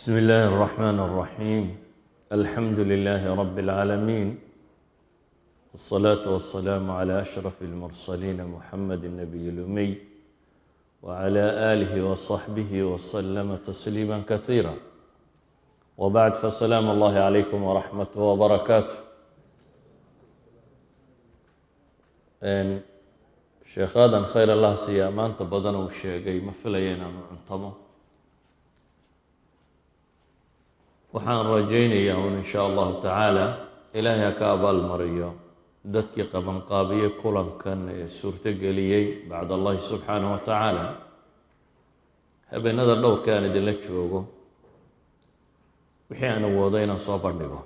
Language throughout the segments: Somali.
بسم الله الرحمن الرحيم، الحمد لله رب العالمين، والصلاة والسلام على أشرف المرسلين، محمد النبي الأمي، وعلى آله وصحبه وسلم تسليما كثيرا، وبعد، فسلام الله عليكم ورحمته وبركاته. Sheekhadan khayr Allah siiya, maanta badan uu sheegay ma filaya inaanu cuntamo. Waxaan rajaynayaa un in shaa Allahu tacaala Ilaahay ha ka abaalmariyo dadkii qabanqaabiyey kulankan ee suurtogeliyey bacd Allahi subxaanahu wa tacaala. Habeenada dhowrka aan idinla joogo, wixii aan awoodo inaan soo bandhigo.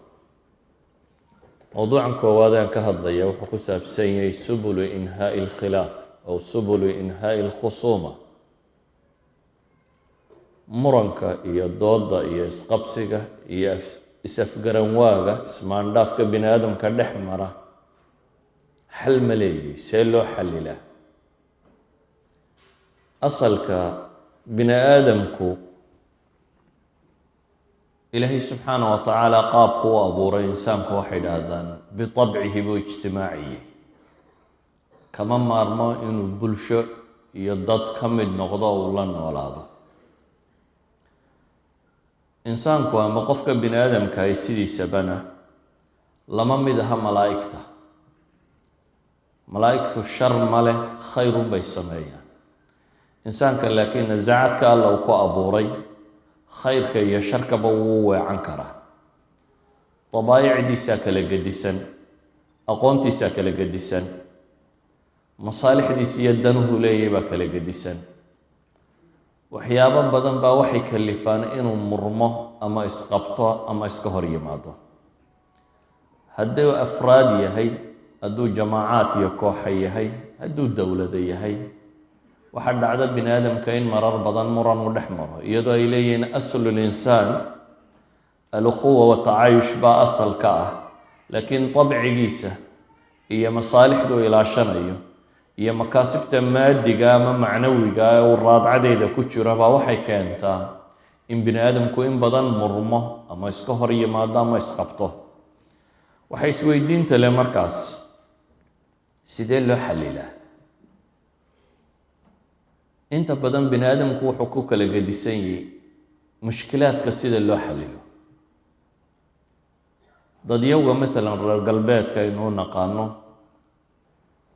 Mowduucan koowaad aan ka hadlaya wuxuu ku saabsan yahay subulu inhaa'i alkhilaaf aw subulu inhaa'i alkhusuuma, muranka iyo dooda iyo isqabsiga iyo is-afgaranwaaga, ismaandhaafka bini aadamka dhex mara, xal ma leeyihi? See loo xallilaa? Asalka bini aadamku, Ilaahay subxaana wa tacaala qaabku u abuuray insaanku, waxay idhaahdaan bitabcihi buu ijtimaaciyey, kama maarmo inuu bulsho iyo dad ka mid noqdo, uu la noolaado. Insaanku ama qofka bini aadamkahi sidiisabana lama mid aha malaa'igta. Malaa'igtu shar ma leh, khayrun bay sameeyaan. Insaanka laakiin nasacadka Alla uu ku abuuray, khayrka iyo sharkaba wuu weecan karaa. Dabaa'icdiisaa kala gedisan, aqoontiisaa kala gedisan, masaalixdiisa iyo danuhu leeyay baa kala gedisan. Waxyaabo badan baa waxay kalifaan inuu murmo ama isqabto ama iska hor yimaado, hadduu afraad yahay, hadduu jamaacaad iyo kooxa yahay, hadduu dowlado yahay. Waxaa dhacda bini aadamka in marar badan muran u dhex maro, iyadoo ay leeyihiin aslu linsaan alukhuwa watacaayush baa asal ka ah, laakiin dabcigiisa iyo masaalixdu ilaashanayo iyo makaasibta maadiga ama macnawiga ee uu raadcadeeda ku jiro baa waxay keentaa in bini aadamku in badan murmo ama iska hor yimaado ama isqabto. Waxay isweydiinta leh markaas, sidee loo xallilaa? Inta badan bini aadamku wuxuu ku kala gedisan yahay mushkilaadka sida loo xallilo. Dadyowga maalan reer galbeedka aynu u naqaano,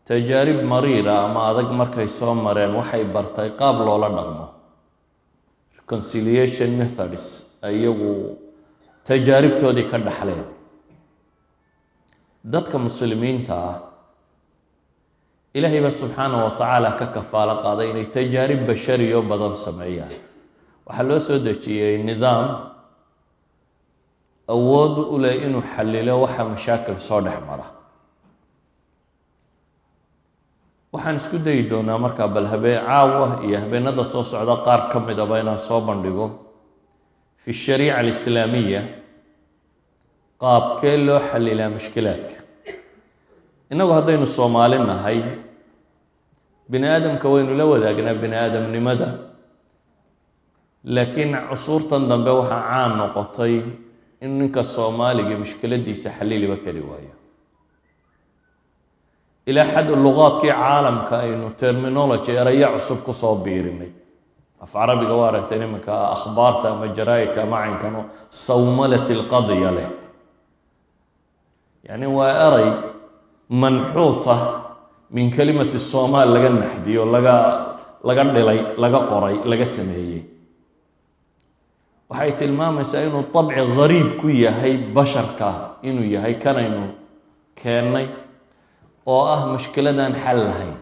tajaarib mariira ama adag markay soo mareen, waxay bartay qaab loola dhaqmo, reconciliation methods, iyagu tajaaribtoodii ka dhaxleen. Dadka muslimiinta ah, Ilaahay baa subxaana wa tacaala ka kafaalo qaaday inay tajaarib bashariyo badan sameeyaan. Waxaa loo soo dejiyey nidaam awood u leh inuu xallilo waxa mashaakil soo dhex mara. Waxaan isku dayi doonaa markaa bal habeen caawa iyo habeenada soo socda qaar ka midaba inaan soo bandhigo fi shariica alislaamiya qaabkee loo xallilaa mushkilaadka. Innagu haddaynu Soomaali nahay, bini aadamka waynu la wadaagnaa bini aadamnimada, laakiin cusuurtan dambe waxaa caan noqotay in ninka Soomaaliga mushkiladiisa xalliliba kari waayo, ilaa xad luqaadkii caalamka aynu terminology, erayo cusub kusoo biirinay. Af Carabiga waa aragteen iminka akhbaarta ama jaraa'idka ama caynkano sawmalat alqadiya leh, yacni waa eray manxuuta min kalimati Somaal laga naxdiyo, laga dhilay, laga qoray, laga sameeyey. Waxay tilmaamaysaa inuu dabci gariib ku yahay basharka, inuu yahay kanaynu keennay oo ah mushkiladaan xal lahayn,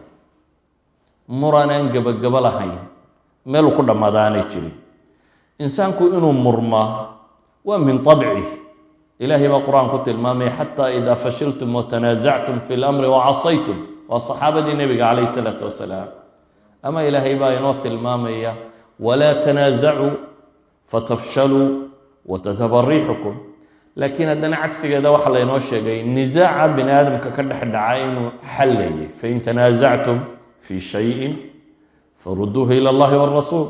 muranaan gebagabo lahayn, meeluu ku dhammaada aanay jirin. Insaanku inuu murmaa waa min طabcih. Ilaahay baa Qur-aan ku tilmaamaya xataa idaa fashiltum watanaasactum fi lamri wacasaytum, waa saxaabadii Nebiga calayh isalaatu wasalaam. Ama Ilaahay baa inoo tilmaamaya walaa tanaasacuu fatafshaluu watadhaba riixukum. Laakiin haddana cagsigeeda waxaa laynoo sheegay nisaaca bini aadamka ka dhex dhaca inuu xallayay: fain tanaasactum fi shayin faruduuhu ila Allahi wاrasuul.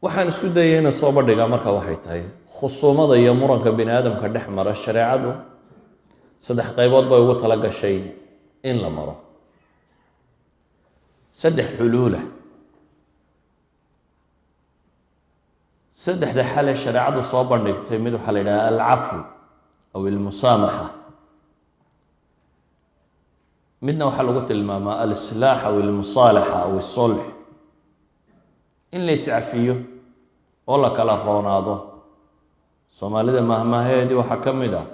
Waxaan isku dayay inaan soo bandhigaa marka waxay tahay khusuumada iyo muranka bini aadamka dhex mara. Shareecadu saddex qaybood bay ugu tala gashay in la maro, saddex xuluula. Saddexda xale shareecadu soo bandhigtay, mid waxaa la yidhaha alcafw aw almusaamaxa, midna waxaa lagu tilmaamaa alislaax aw almusaalaxa aw asulx, in la iscafiyo oo la kala roonaado. Soomaalida mahmaaheedii waxaa ka mid ah,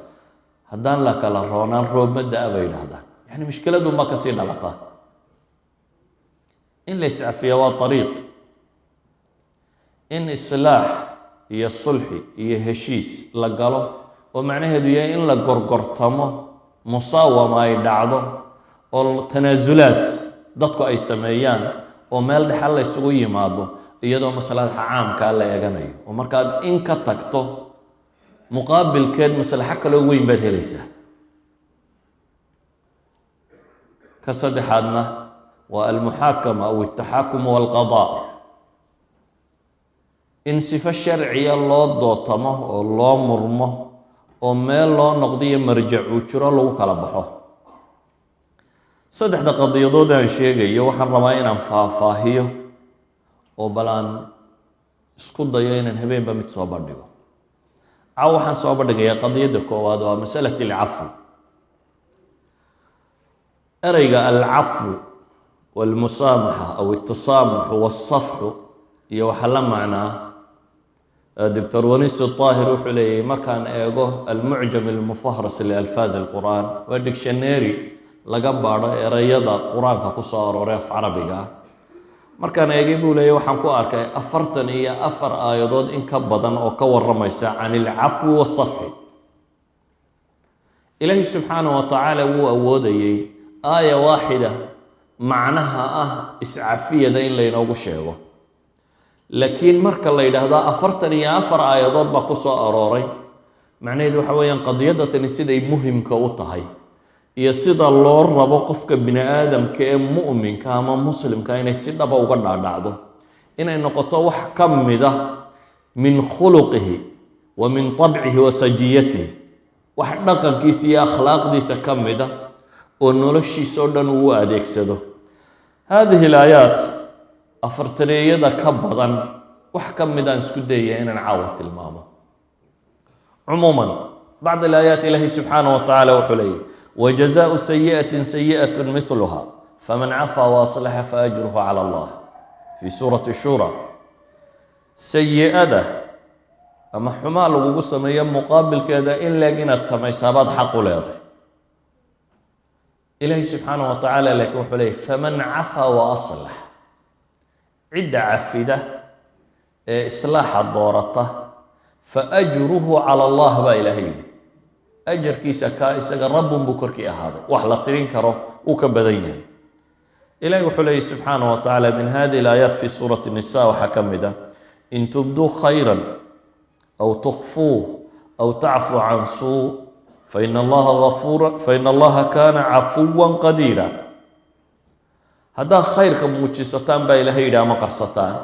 "Haddaan la kala roonaan, roob ma da'a," bay yidhaahdaan. Yani mushkiladu ma kasii dhalata. In la iscafiyo waa ariiq, in islaax iyo sulxi iyo heshiis la galo, oo macnaheedu yahay in la gorgortamo, musaawama ay dhacdo oo tanaasulaad dadku ay sameeyaan oo meel dhexa la isugu yimaado, iyadoo maslaxa caamkaa la eeganayo, oo markaad in ka tagto, muqaabilkeed maslaxo kaloo weyn baad helaysaa. Ka saddexaadna waa almuxaakama aw altaxaakum walqadaa, in sifo sharciya loo dootamo oo loo murmo oo meel loo noqdiyo marjac uu jiro lagu kala baxo. Saddexda qadiyadood aan sheegayo waxaan rabaa inaan faahfaahiyo oo bal aan isku dayo inaan habeenba mid soo bandhigo. Caw waxaan soo bandhigayaa qadiyadda koowaad, oo ah masalat alcafw. Ereyga alcafw walmusaamaxa aw altasaamux walsafxu iyo waxaa la macnaa, Doctor Wanis Aahir wuxuu leeyahy, markaan eego almucjam almufahras lialfaad alqur'aan, waa dictionary laga baadho ereyada Qur-aanka ku soo arooray af carabiga ah, markaan eegay, buu leeyahy, waxaan ku arkay 44 aayadood in ka badan oo ka waramaysa can ilcafwi wasafxi. Ilaahi subxaanah wa tacaala wuu awoodayey aaya waaxida macnaha ah iscafiyada in laynoogu sheego, laakiin marka la yidhaahdo 44 aayadood baa ku soo arooray, macnaheedu waxa weeyaan qadiyadda tani siday muhimka u tahay iyo sida loo rabo qofka bini aadamka ee mu'minka ama muslimka inay si dhaba uga dhaadhacdo, inay noqoto wax ka mida min khuluqihi wa min طabcihi wa sajiyatihi, wax dhaqankiisa iyo akhlaaqdiisa ka mida oo noloshiisa oo dhan uu u adeegsado. Hadihi alaayaat afartaneeyada ka badan wax ka midaan isku dayaya inaan caawa tilmaamo. Cumuuman, bacd alaayaat, Ilaahi subxaanaه wa tacaala wuxuu leeyahy: "Wajazaau sayi'atin sayi'at miluha, faman cafaa waaslaxa faajruhu cala Allah", fi suurati Shura. Sayi-ada ama xumaa lagugu sameeyo muqaabilkeeda in leeg inaad samaysaa baad xaq u leeday. Ilaahi subxaanaه wa tacaala laakiin wuxuu leeyay: "Faman cafaa wa aslax", cidda cafida ee islaaxa doorata, "faajruhu cala Allah", baa Ilaahay yidhi, ajarkiisa kaa isaga rabbun buu korkii ahaaday, wax la tirin karo uu ka badan yahay. Ilahi wuxuu leeyay subxaanaه wa tacaala, min hadihi alaayaat fi suurati nisa waxaa ka mid ah: "In tubduu khayra aw tukfuuh aw tacfuu can suu fain allaha gafuura, fain Allaha kaana cafuwa qadiira." Haddaad khayrka muujisataan, baa Ilahay yidhi, ama qarsataan.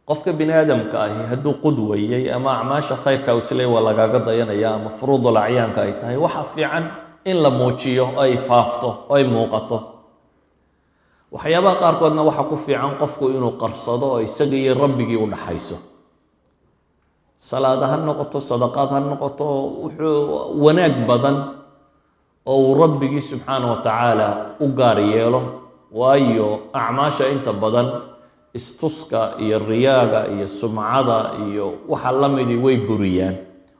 Qofka bini aadamka ahi hadduu qudwayay ama acmaasha khayrka isleey waa lagaaga dayanaya ama furuudul acyaanka ay tahay, waxa fiican in la muujiyo oo ay faafto oo ay muuqato. Waxyaabaha qaarkoodna waxaa ku fiican qofku inuu qarsado oo isaga iyo rabbigii u dhaxayso, salaada ha noqoto, sadaqaad ha noqoto, wuxuu wanaag badan oo uu rabbigii subxaana wa tacaala u gaar yeelo. Waayo, acmaasha inta badan istuska iyo riyaaga iyo sumcada iyo waxa la midii way buriyaan.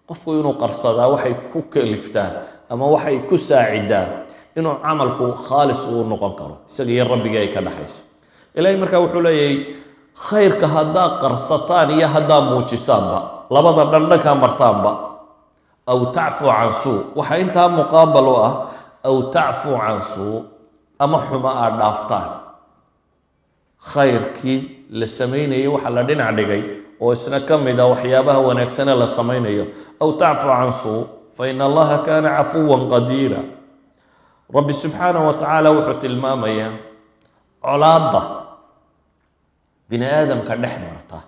Qofku inuu qarsadaa waxay ku kaliftaa ama waxay ku saacidaa inuu camalku khaalis uu noqon karo, isaga iyo rabbigii ay ka dhaxayso. Ilaahay markaa wuxuu leeyahay: khayrka haddaa qarsataan iyo haddaa muujisaanba, labada dhandhankaa martaanba, aw tacfuu can suu, waxaa intaa muqaabal u ah, aw tacfuu can suu, ama xumo aad dhaaftaan. Khayrkii la samaynayay waxaa la dhinac dhigay oo isna ka mid a waxyaabaha wanaagsane la samaynayo, aw tacfuu can suu fa in Allaha kaana cafuwan qadiira. Rabbi subxaanaه wa tacaala wuxuu tilmaamayaa colaadda. Bini aadamka dhex marta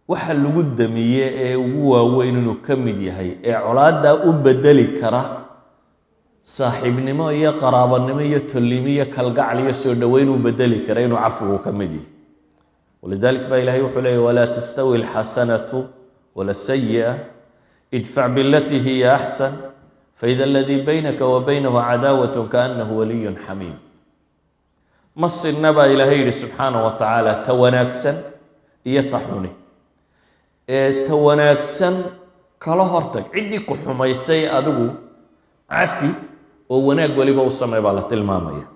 waxa lagu damiye ee ugu waaweyn inuu ka mid yahay ee colaaddaa u bedeli kara saaxiibnimo iyo qaraabanimo iyo tolnimo iyo kalgacal iyo soo dhoweyn u bedeli kara, inuu cafigu ka mid yahay. ولذلك baa Ilahay wuxuu leeyay: ولا تستوي الحسنة ولا السيئة، ادفع بالتي هي أحسن، فإذا الذي بينك وبينه عداوة كأنه ولي حميم. Ma sinna, baa Ilaahay yidhi subxaanaه wa tacaala, ta wanaagsan iyo ta xuni, ee ta wanaagsan kala hortag. Ciddii ku xumaysay adigu cafi oo wanaag weliba u samey, baa la tilmaamaya.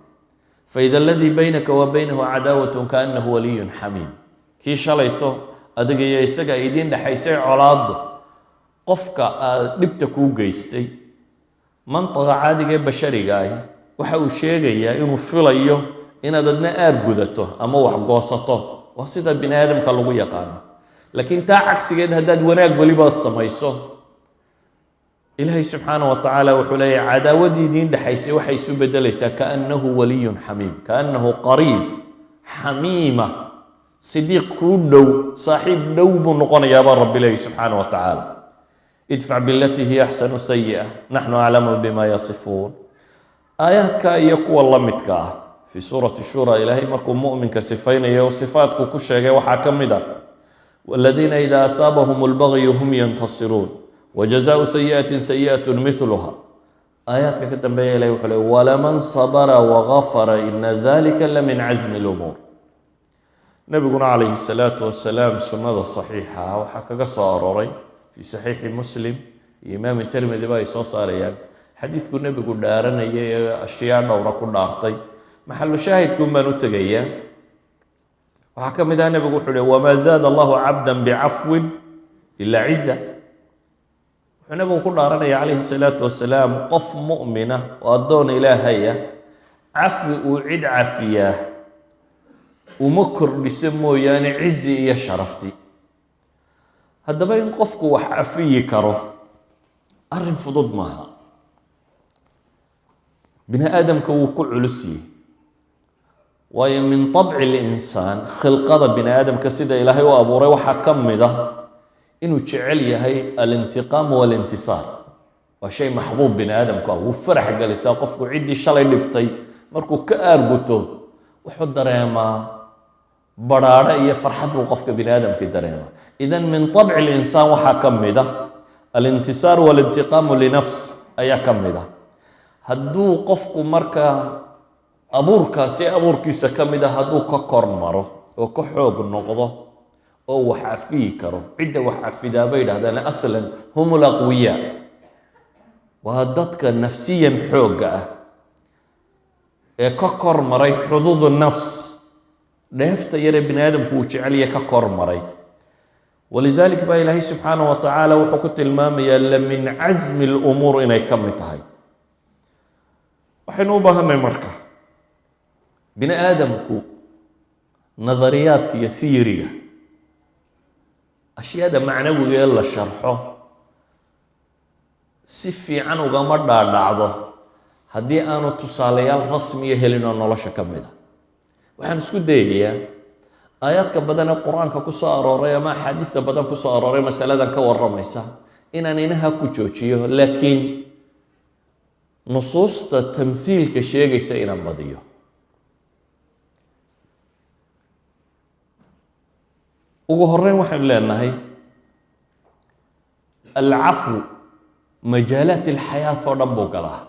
فإذا الذي بينك وبينه عداوة كأنه ولي حميم. Kii shalayto adiga iyo isaga idiin dhexaysay colaaddu, qofka aad dhibta kuu geystay, mantaqa caadiga ee bashariga ahi waxa uu sheegayaa inuu filayo inaad adna aar gudato ama wax goosato. Waa sida bini aadamka lagu yaqaano. Laakiin taa cagsigeed, haddaad wanaag weliba samayso, Ilaahay subxaana wa tacaala wuxuu leeyahy: cadaawaddii idiin dhexaysay waxay isu bedelaysaa كأنه ولي حميم، كأنه قريب حميمة, صديق kuu dhow, saaxiib dhow buu noqonayaa, baa Rabbi leeyahy subxaana wa tacaala. ادفع بالتي هي أحسن السيئة، نحن أعلم بما يصفون. Aayaadka iyo kuwa la midka ah في سورة الشورى, Ilaahay markuu mu'minka sifaynayo, sifaadku ku sheegay waxaa ka mid a: والذين إذا أصابهم البغي هم ينتصرون، وجزاء سيئة سيئة مثلها. Aayaadka ka dambeeya Ilahay wuxuu leey: ولمن صبر وغفر إن ذلك لمن عزم الأمور. Nabiguna calayhi الsalaatu wasalaam sunnada saxiixa ah waxaa kaga soo arooray في صحيح مسلم iyo Imaam Tirmidi ba ay soo saarayaan xadiidku nebigu dhaaranayay ee ashyaa dhowra ku dhaartay. Maxalu shaahidkuun baan u tegayaa. Waxaa ka mid ah, nebigu wuxuu uhi: وما زاد الله عبدا بعفو إلا عزا. Wuxuu nebigu ku dhaaranaya calayhi salaatu wasalaam, qof mu'mina oo addoon Ilaahaya cafwi uu cid cafiyaa uma kordhiso mooyaane cizi iyo sharafti. Haddaba, in qofku wax cafiyi karo arrin fudud maaha. Bini aadamka wuu ku culusyihi, waayo من طبع الإنسان, khilqada bini aadamka sida Ilaahay u abuuray, waxaa ka mid a inuu jecel yahay الانتقام والانتصار. Waa shay maxbuub bini aadamku ah. Wuu farax gelisaa qofku ciddii shalay dhibtay markuu ka aarguto. Wuxuu dareemaa badhaadho iyo farxad buu qofka bini aadamkii dareemaa. إذن من طبع الإنسان waxaa ka mid a الانتصار والانتقام لنفس ayaa ka mid a. Hadduu qofku markaa abuurkaasi abuurkiisa ka mid a hadduu ka kor maro oo ka xoog noqdo oo wax cafiyi karo, cidda wax cafidaa, bay yidhahdaan, أصلا هم الأقوياء, waa dadka nafsiyan xoogga ah ee ka kor maray حظوظ النفس, dheefta yaree bini aadamku uu jecelya ka kor maray. ولذلك baa Ilaahay subxaanaه wa tacaala wuxuu ku tilmaamayaa لمن عزم الأمور inay ka mid tahay. Waxaynu u baahanay marka, bini aadamku nadariyaadka iyo theory-ga, ashyaada macnawiga ee la sharxo, si fiican ugama dhaadhacdo haddii aanu tusaalayaal rasmiya helin oo nolosha ka mid a. Waxaan isku dayayaa aayaadka badan ee Qur-aanka ku soo arooray ama axaadiista badan ku soo arooray masaladan ka warramaysa inaan inaha ku joojiyo, laakiin nusuusta tamhiilka sheegaysa inaan badiyo. Ugu horeyn, waxaynu leenahay العفو مجالات الحياة oo dhan buu galaa.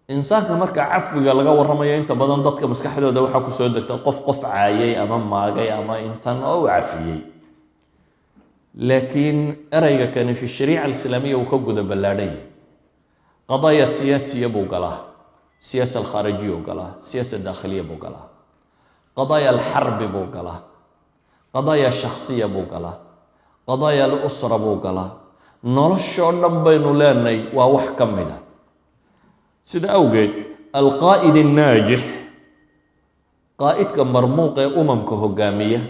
Insaanka marka cafwiga laga warramayo, inta badan dadka maskaxdooda waxaa kusoo degta qof qof caayay ama maagay ama intan oo u cafiyey. Laakiin ereyga kani في الشريعة الإسلامية uu ka guda ballaadhan yahay. قضايا سياسية buu galaa, السياسة الخارجية buu galaa, السياسة الداخلية buu galaa, قضايا الحرب buu galaa, قضايا شخصية buu galaa, قضايا الأسرة buu galaa. Noloshoo dhan baynu leenahay waa wax ka mid a. Sida awgeed, القائد الناجح, qaa'idka marmuuq ee umamka hogaamiya,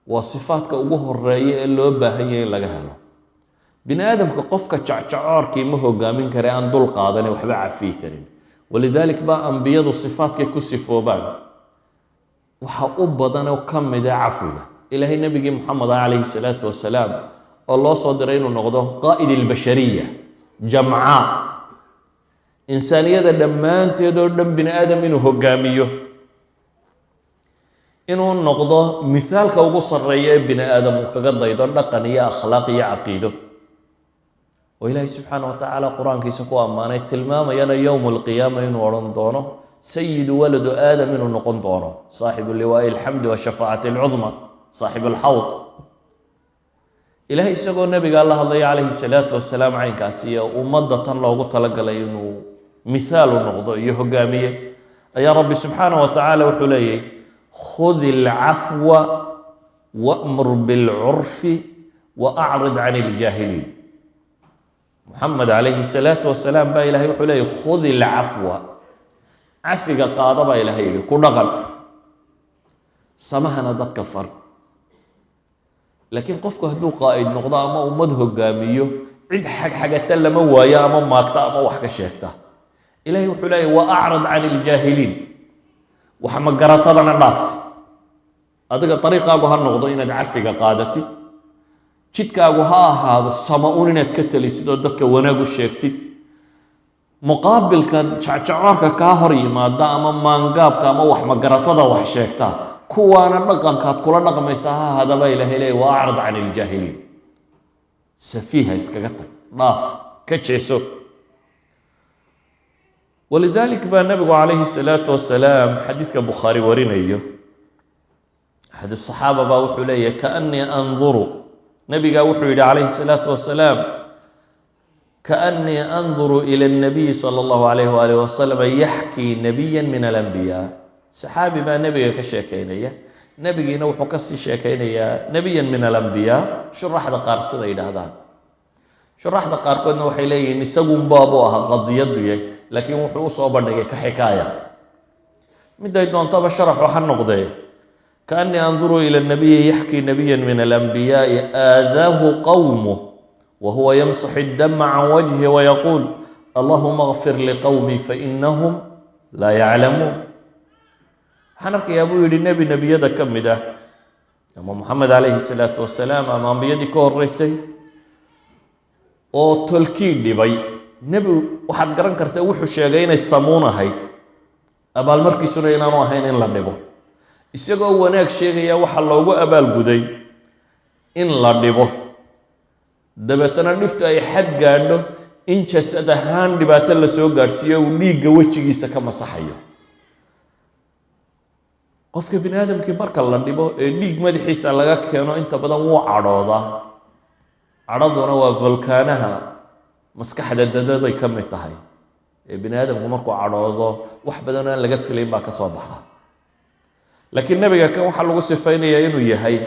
waa sifaadka ugu horeeya ee loo baahan yahay in laga helo. Bini aadamka qofka jacjacoorkii ma hogaamin kare aan dul qaadane waxba cafiyi karin. ولذلك baa Ilaahay wuxuu leeyay: Walidalik baa ambiyadu sifaadkay ku sifoobaan waxa u badan oo ka mid a cafwiga. Ilaahay nebigii Moxamed ah calayhi salaatu wasalaam, oo loo soo diray inuu noqdo qaa'id albashariya jamca, insaaniyada dhammaanteed oo dhan, bini aadam inuu hogaamiyo, inuu noqdo mithaalka ugu sarreeya ee bini aadam uu kaga daydo dhaqan iyo akhlaaq iyo caqiido, oo Ilaahay subxaana wa tacaala Qur-aankiisa ku ammaanay, tilmaamayana yowma alqiyaama inuu odhan doono sayidu waladu Aadam, inuu noqon doono saaxibu liwaa'i alxamdi washafaacati alcudma, saaxib alxawd. Ilahay isagoo nabigaa la hadlaya calayhi salaatu wasalaam, caynkaasi iyo ummadda tan loogu talagalay inuu mithaal u noqdo iyo hogaamiye, ayaa Rabbi subxaana wa tacaala wuxuu leeyahy: "Khud ilcafwa wa'mur bilcurfi wa acrid can iljaahiliin." Muxamed calayhi salaatu wasalaam baa Ilahay wuxuu leeyahy: "Khud ilcafwa", cafiga qaada baa Ilahay yihi, ku dhaqan, samahana dadka far. Laakiin qofku hadduu qaa'id noqdo ama ummad hogaamiyo, cid xagxagata lama waayo, ama maagta ama wax ka sheegta. Ilahay wuxuu leeyahy: "Wa acrid can iljaahiliin", wax magaratadana dhaaf. Adiga dariiqaagu ha noqdo inaad cafiga qaadatid, jidkaagu ha ahaado sama-un inaad ka talisid oo dadka wanaag u sheegtid. Muqaabilka jacjacoorka kaa hor yimaada ama maangaabka ama wax magaratada wax sheegta, kuwaana dhaqankaad kula dhaqmaysa ha ahaadaba. Ilahay leey: "Wa acrid can iljaahiliin", safiiha iskaga tag, dhaaf, ka jeeso. Walidalik baa nabigu calayhi salaatu wasalaam, xadiidka Bukhaari warinayo, axad saxaaba baa wuxuu leeyahy: "Kaanii anduru", nabigaa wuxuu yidhi calayhi salaatu wasalaam: "Kaanii anduru ila الnabiyi sala allahu alayh waalih wasalam yaxkii nabiya min alambiyaa." Saxaabi baa nebiga ka sheekaynaya, nebigiina wuxuu kasii sheekaynayaa nebiyan min alambiyaa. Shuraxda qaar sida yidhaahdaan, shuraxda qaarkoodna waxay leeyihiin isagunbaabuu ahaa qadiyadu yahay, laakiin wuxuu usoo bandhigay ka xikaaya. Miday doontaba sharaxu ha noqdee, "Kaanii anduru ila nabiyi yaxkii nabiya min alambiyaai aadaahu qowmuh wa huwa yamsaxu اdama can wajhi wayaquul: 'Allahuma اغfir liqowmii fainahum laa yaclamuun.'" Waxaan arkayaa, buu yihi, nebi nebiyada ka mid ah, ama Moxamed calayhi salaatu wasalaam ama ambiyadii ka horeysay, oo tolkii dhibay. Nebi waxaad garan kartaa wuxuu sheegay inay samuun ahayd, abaalmarkiisuna inaanu ahayn in la dhibo. Isagoo wanaag sheegaya waxaa loogu abaalguday in la dhibo, dabeetana dhibtu ay xad gaadho in jasad ahaan dhibaato la soo gaadhsiiyo, uu dhiigga wejigiisa ka masaxayo. Qofka bini aadamkii marka la dhibo ee dhiig madaxiisa laga keeno, inta badan wuu cadhoodaa. Cadhaduna waa volkaanaha maskaxda dadaday ka mid tahay, ee bini aadamku markuu cadhoodo wax badan aan laga filayn baa ka soo baxa. Laakiin nebiga kan waxaa lagu sifaynayaa inuu yahay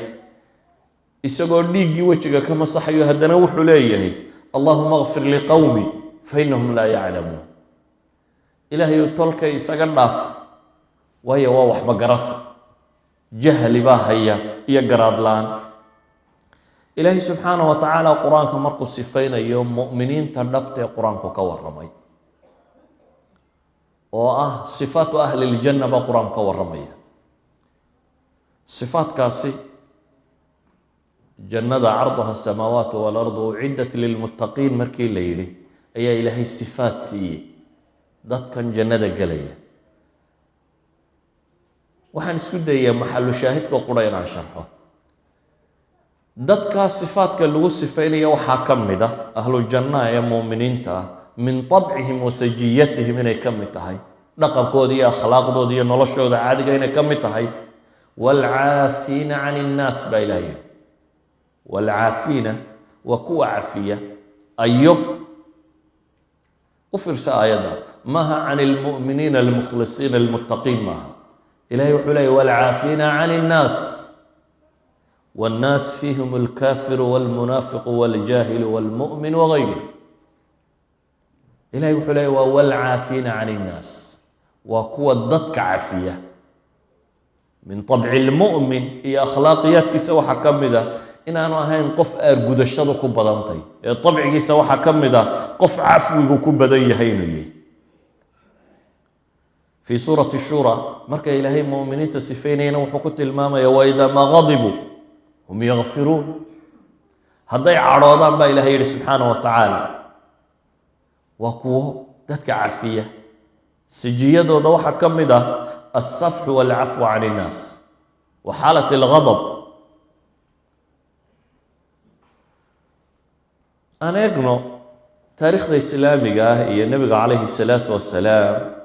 isagoo dhiiggii wejiga ka masaxayo, haddana wuxuu leeyahay: "Allahuma اغfir liqowmi fainahum laa yaclamuun." Ilaahayu tolkay isaga dhaaf, waayo waa wax magarato, jahli baa haya iyo garaad la-aan. Ilaahay subxaana wa tacaala Qur-aanka markuu sifaynayo mu'miniinta dhabtee Qur-aanku ka warramay, oo ah sifaatu ahli ljanna, baa Qur-aanku ka warramaya sifaatkaasi. Jannada "carduha asamaawaat waalardu uciddat lilmuttaqiin" markii la yidhi, ayaa Ilaahay sifaat siiyey dadkan jannada gelaya. Waxaan isku dayayaa maxalu shaahidka qura inaan sharxo. Dadkaa sifaadka lagu sifaynaya waxaa ka mid ah ahlu jannaha ee muuminiinta ah, min طabcihim wa sajiyatihim inay ka mid tahay, dhaqankooda iyo akhlaaqdooda iyo noloshooda caadiga inay ka mid tahay. "Waalcaafiina can innaas" baa Ilaah yidhi. Waalcaafiina waa kuwa cafiya. Ayo u fiirsa aayadda, maaha can ilmu'miniina almukhlisiina almuttaqiin, maaha. Ilahay wuxuu leeyay: "Waalcaafiina can innaas", والناس فيهم الكافر والمنافق والجاهل والمؤمن وغيره. Ilahay wuxuu leeyay waa "والعافين عن الناس", waa kuwa dadka cafiya. Min طabci lmu'min iyo akhlaaqiyaadkiisa waxaa ka mid ah inaanu ahayn qof aargudashadu ku badantay, ee dabcigiisa waxaa ka mid ah qof cafwigu ku badan yahay inuu yahay. Fii suurati Shura, marka Ilaahay mu'miniinta sifeynayana, wuxuu ku tilmaamaya: وإذا ما غضبوا هم يغفرون. Hadday cadhoodaan, baa Ilahay yidhi subxaana wa tacaala, waa kuwo dadka cafiya. Sijiyadooda waxaa ka mid ah الصفح والعفو عن الناس wa xaalat الغضب. Aan eegno taariikhda islaamiga ah iyo Nebiga calayhi الsalaatu wasalaam.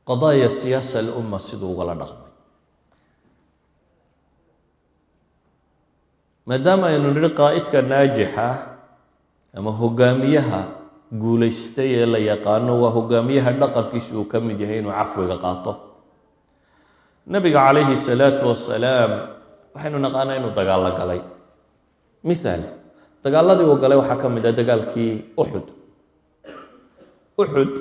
Qadaaya siyaasa alumma siduu ugala dhaqmay, maadaama aynu nidhi qaa'idka naajixa ama hogaamiyaha guulaystay ee la yaqaano waa hogaamiyaha dhaqankiisu uu ka mid yahay inuu cafwiga qaato. Nebiga calayhi salaatu wasalaam waxaynu naqaanaa inuu dagaalo galay. Mithaal, dagaaladii uu galay waxaa ka mid ah dagaalkii Uxud. Uxud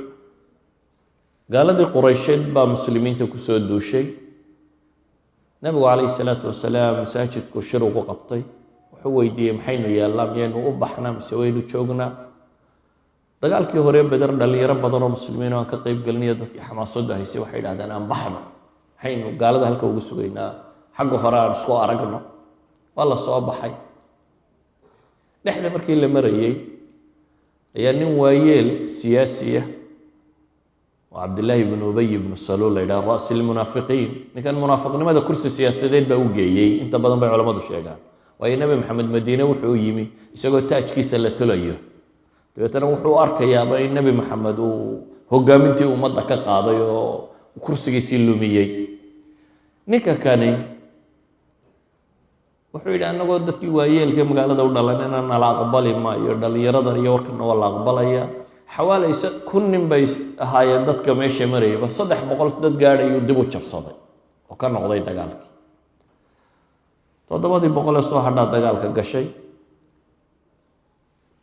gaaladii Quraysheed baa muslimiinta kusoo duushay. Nebigu calayhi salaatu wasalaam masaajidku shir ugu qabtay. Wuxuu weydiiyey: maxaynu yeelnaa? Miyaynu u baxnaa mise waynu joognaa? Dagaalkii hore, Beder, dhalinyaro badan oo muslimiin oo aan ka qeyb gelinayo, dadkii xamaasaddu haysay, waxay idhahdeen: aan baxno, maxaynu gaalada halka ugu sugaynaa? Xagga hore aan isku aragno. Waa la soo baxay. Dhexda markii la marayey ayaa nin waayeel siyaasiya oo Cabdillaahi ibnu Ubay ibnu Saluul la yidhaha, رأس المنافقين. Ninkan munaafiqnimada kursi siyaasadeed baa u geeyey, inta badan bay culammadu sheegaan, waayo Nebi Maxamed Madiine wuxuu yimi isagoo taajkiisa la tolayo. Dabeetana wuxuu arkayaaba in Nebi Maxamed uu hogaamintii ummadda ka qaaday oo kursigiisii lumiyey. Ninka kani wuxuu yidhi: annagoo dadkii waayeelka magaalada u dhalan inaan nala aqbali maayo, dhalinyaradan iyo warkana waa la aqbalaya. Xawaalaysa 1000 nin bay ahaayeen dadka meesha marayaba, 300 dad gaadhayuu dib u jabsaday oo ka noqday dagaalkii. 700-dii ee soo hadhaa dagaalka gashay.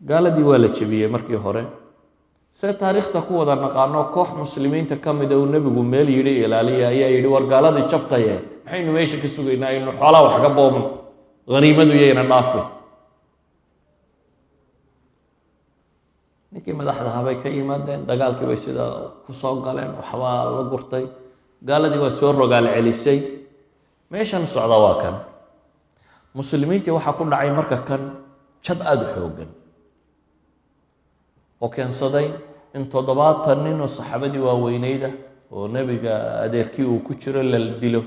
Gaaladii waa la jebiyey markii hore. See taariikhda ku wada naqaano, koox muslimiinta ka mida uu Nebigu meel yidhi ilaaliya ayaa yidhi: war, gaaladii jabtaye, maxaynu meesha ka sugaynaa? Aynu xoolaa wax ka boobno, haniimadu yayna dhaafin. Ninkii madaxda ahaa bay ka yimaadeen. Dagaalkii bay sida ku soo galeen, waxbaa la gurtay, gaaladii waa soo rogaal celisay. Meeshan socda waa kan. Muslimiintii waxaa ku dhacay marka kan jab aada u xoogan oo keensaday in 70 nin oo saxaabadii waaweyneyda oo Nebiga adeerkii uu ku jiro la dilo,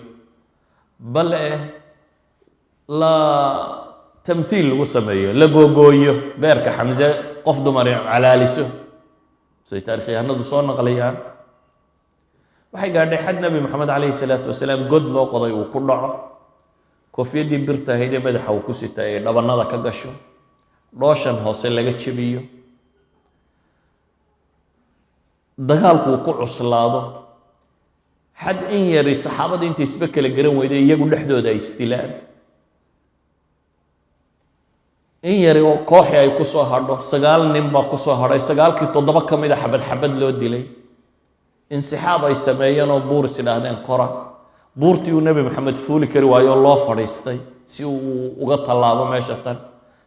bal eh la tamthiil lagu sameeyo, la googooyo beerka Xamse, qof dumar calaaliso, say taarikhyahanadu soo naqliyaan. Waxay gaadhay xad Nebi Maxamed calayhi salaatu wasalaam god loo qoday uu ku dhaco, koofiyadii birta ahayd ee madaxa uu ku sita ay dhabanada ka gasho, dhooshan hoose laga jebiyo, dagaalku uu ku cuslaado, xad in yari saxaabada intay isba kala garan weyday iyagu dhexdooda ay isdilaan, in yari oo kooxi ay ku soo hadho. Sagaal nin baa ku soo hadhay. Sagaalkii toddoba ka mid a xabad xabad loo dilay. Insixaab ay sameeyeen oo buur is idhaahdeen kora. Buurtii uu Nebi Maxamed fuuli kari waayo oo loo fadhiistay si uu uga tallaabo meesha tan.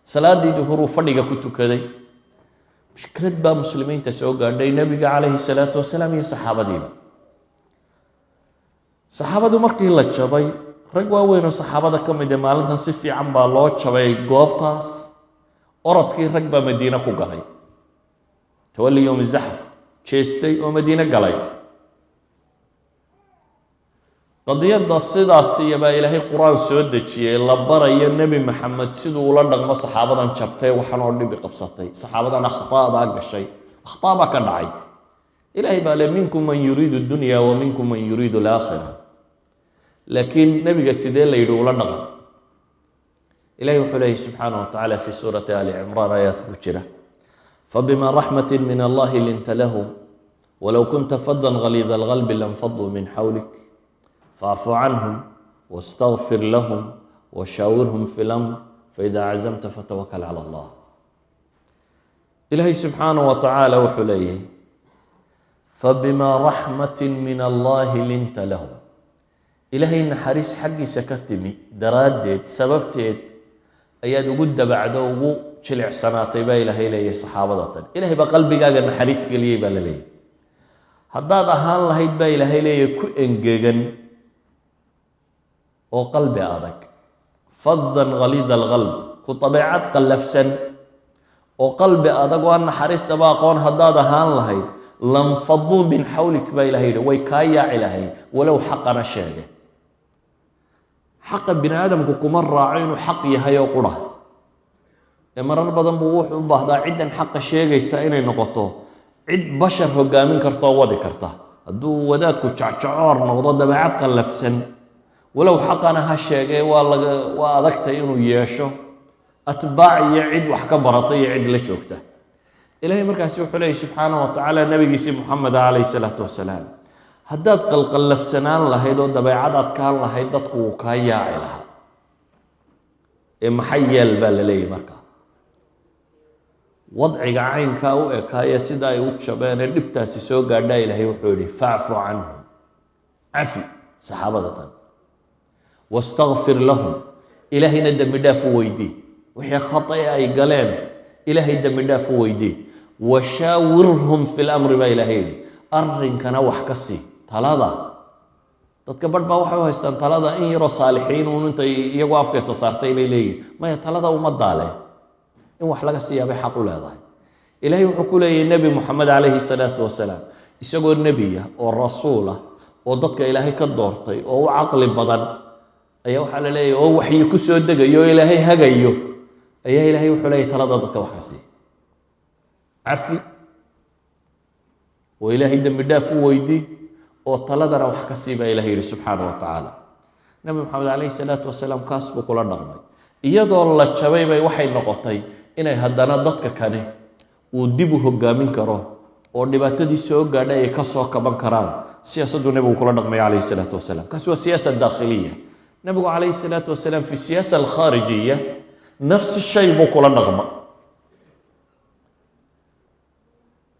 Salaadii duhuruu fadhiga ku tukaday. Mushkilad baa muslimiinta soo gaadhay, Nebiga calayhi salaatu wasalaam iyo saxaabadiiba. Saxaabadu markii la jabay, rag waaweyn oo saxaabada ka mid ee maalintan si fiican baa loo jabay goobtaas. Orodkii rag baa Madiine ku galay, تولي يوم الزحف, jeestay oo Madiine galay. Qadiyadda sidaas iyabaa Ilaahay Qur-aan soo dejiyey la barayo Nebi Maxamed siduu ula dhaqmo saxaabadan jabtay, waxan oo dhibi qabsatay, saxaabadan akhtaadaa gashay. Akhtaa baa ka dhacay. Ilaahay baa le: منكم من يريد الدنيا ومنكم من يريد الآخرة. Laakiin nebiga sidee la yidhi ula dhaqan? Ilahay wuxuu leeyahy subxaanaه wa tacaala fi suurati Ali Cimraan, aayaadka ku jira: فبما رحمة من الله لنت لهم ولو كنت فظا غليظ القلب لانفضوا من حولك فاعف عنهم واستغفر لهم وشاورهم في الأمر فإذا عزمت فتوكل على الله. Ilaahay subxaanaه wa tacaala wuxuu leeyahay: فبما رحمة من الله لنت لهم. Ilaahay naxariis xaggiisa ka timi daraaddeed, sababteed ayaad ugu dabacdo, ugu Jilicsanaatay baa Ilaahay leeyahy. Saxaabada tan Ilaahay baa qalbigaaga naxariis geliyey baa la leeyahy. Haddaad ahaan lahayd, baa Ilaahay leeyahy, ku engegan oo qalbi adag, فظا غليظ القلب, ku dabeecad qallafsan oo qalbi adag oo aan naxariistaba aqoon haddaad ahaan lahayd, لانفضوا من حولك, baa Ilahay yidhi, way kaa yaaci lahayd, walow xaqana sheege. Xaqa bini aadamku kuma raaco inuu xaq yahay oo qura ee marar badan buu wuxuu u baahdaa ciddan xaqa sheegaysa inay noqoto cid bashar hogaamin karta oo wadi karta. Hadduu wadaadku jacjacoor noqdo, dabeecad qallafsan, walow xaqana ha sheegee, waa laga waa adagtay inuu yeesho atbaac iyo cid wax ka barata iyo cid la joogta. Ilaahay markaasi wuxuu leeyay subxaanaه wa tacaala nabigiisii Moxamed calayh salaatu wasalaam: haddaad qalqallafsanaan lahayd oo dabeecad adkaan lahayd, dadku wuu kaa yaaci lahaa. Ee maxay yeel baa la leeyahy? Markaa wadciga caynkaa u ekaaya, sida ay u jabeen ee dhibtaasi soo gaadhaa, Ilaahay wuxuu yihi: فاعف عنهم, cafi saxaabada tan, واستغفر لهم, Ilaahayna dembi dhaaf u weydii. Wixii khatae ay galeen Ilaahay dembi dhaaf u weydii. وشاورهم في الأمر, baa Ilaahay yidhi, arrinkana wax ka sii. Talada dadka barh baa waxay u haystaan talada in yaroo saalixiin uun intay iyagoo afkaysa saartay inay leeyihin. Maya, talada ummaddaa leh, in wax laga siiyaa bay xaq u leedahay. Ilaahay wuxuu ku leeyahy Nebi Moxamed calayhi salaatu wasalaam, isagoo nebiya oo rasuula oo dadka Ilaahay ka doortay oo u caqli badan, ayaa waxaa la leeyahy, oo waxyi ku soo degayo oo Ilaahay hagayo, ayaa Ilaahay wuxuu leeyahy: talada dadka wax ka sii, cafi oo Ilaahay dembi dhaaf u weydii, oo taladana wax ka sii, baa Ilahay yihi subxaana wa tacaala. Nebi Maxamed calayhi salaatu wasalaam kaas buu kula dhaqmay. Iyadoo la jabay bay waxay noqotay inay haddana dadka kani uu dib u hogaamin karo oo dhibaatadii soo gaadhay ay ka soo kaban karaan. Siyaasaddu nebigu kula dhaqmay calayhi salaatu wasalaam, kaasi waa siyaasa daakhiliya. Nebigu calayhi salaatu wasalaam في السياسة الخارجية نفس الشيء buu kula dhaqma.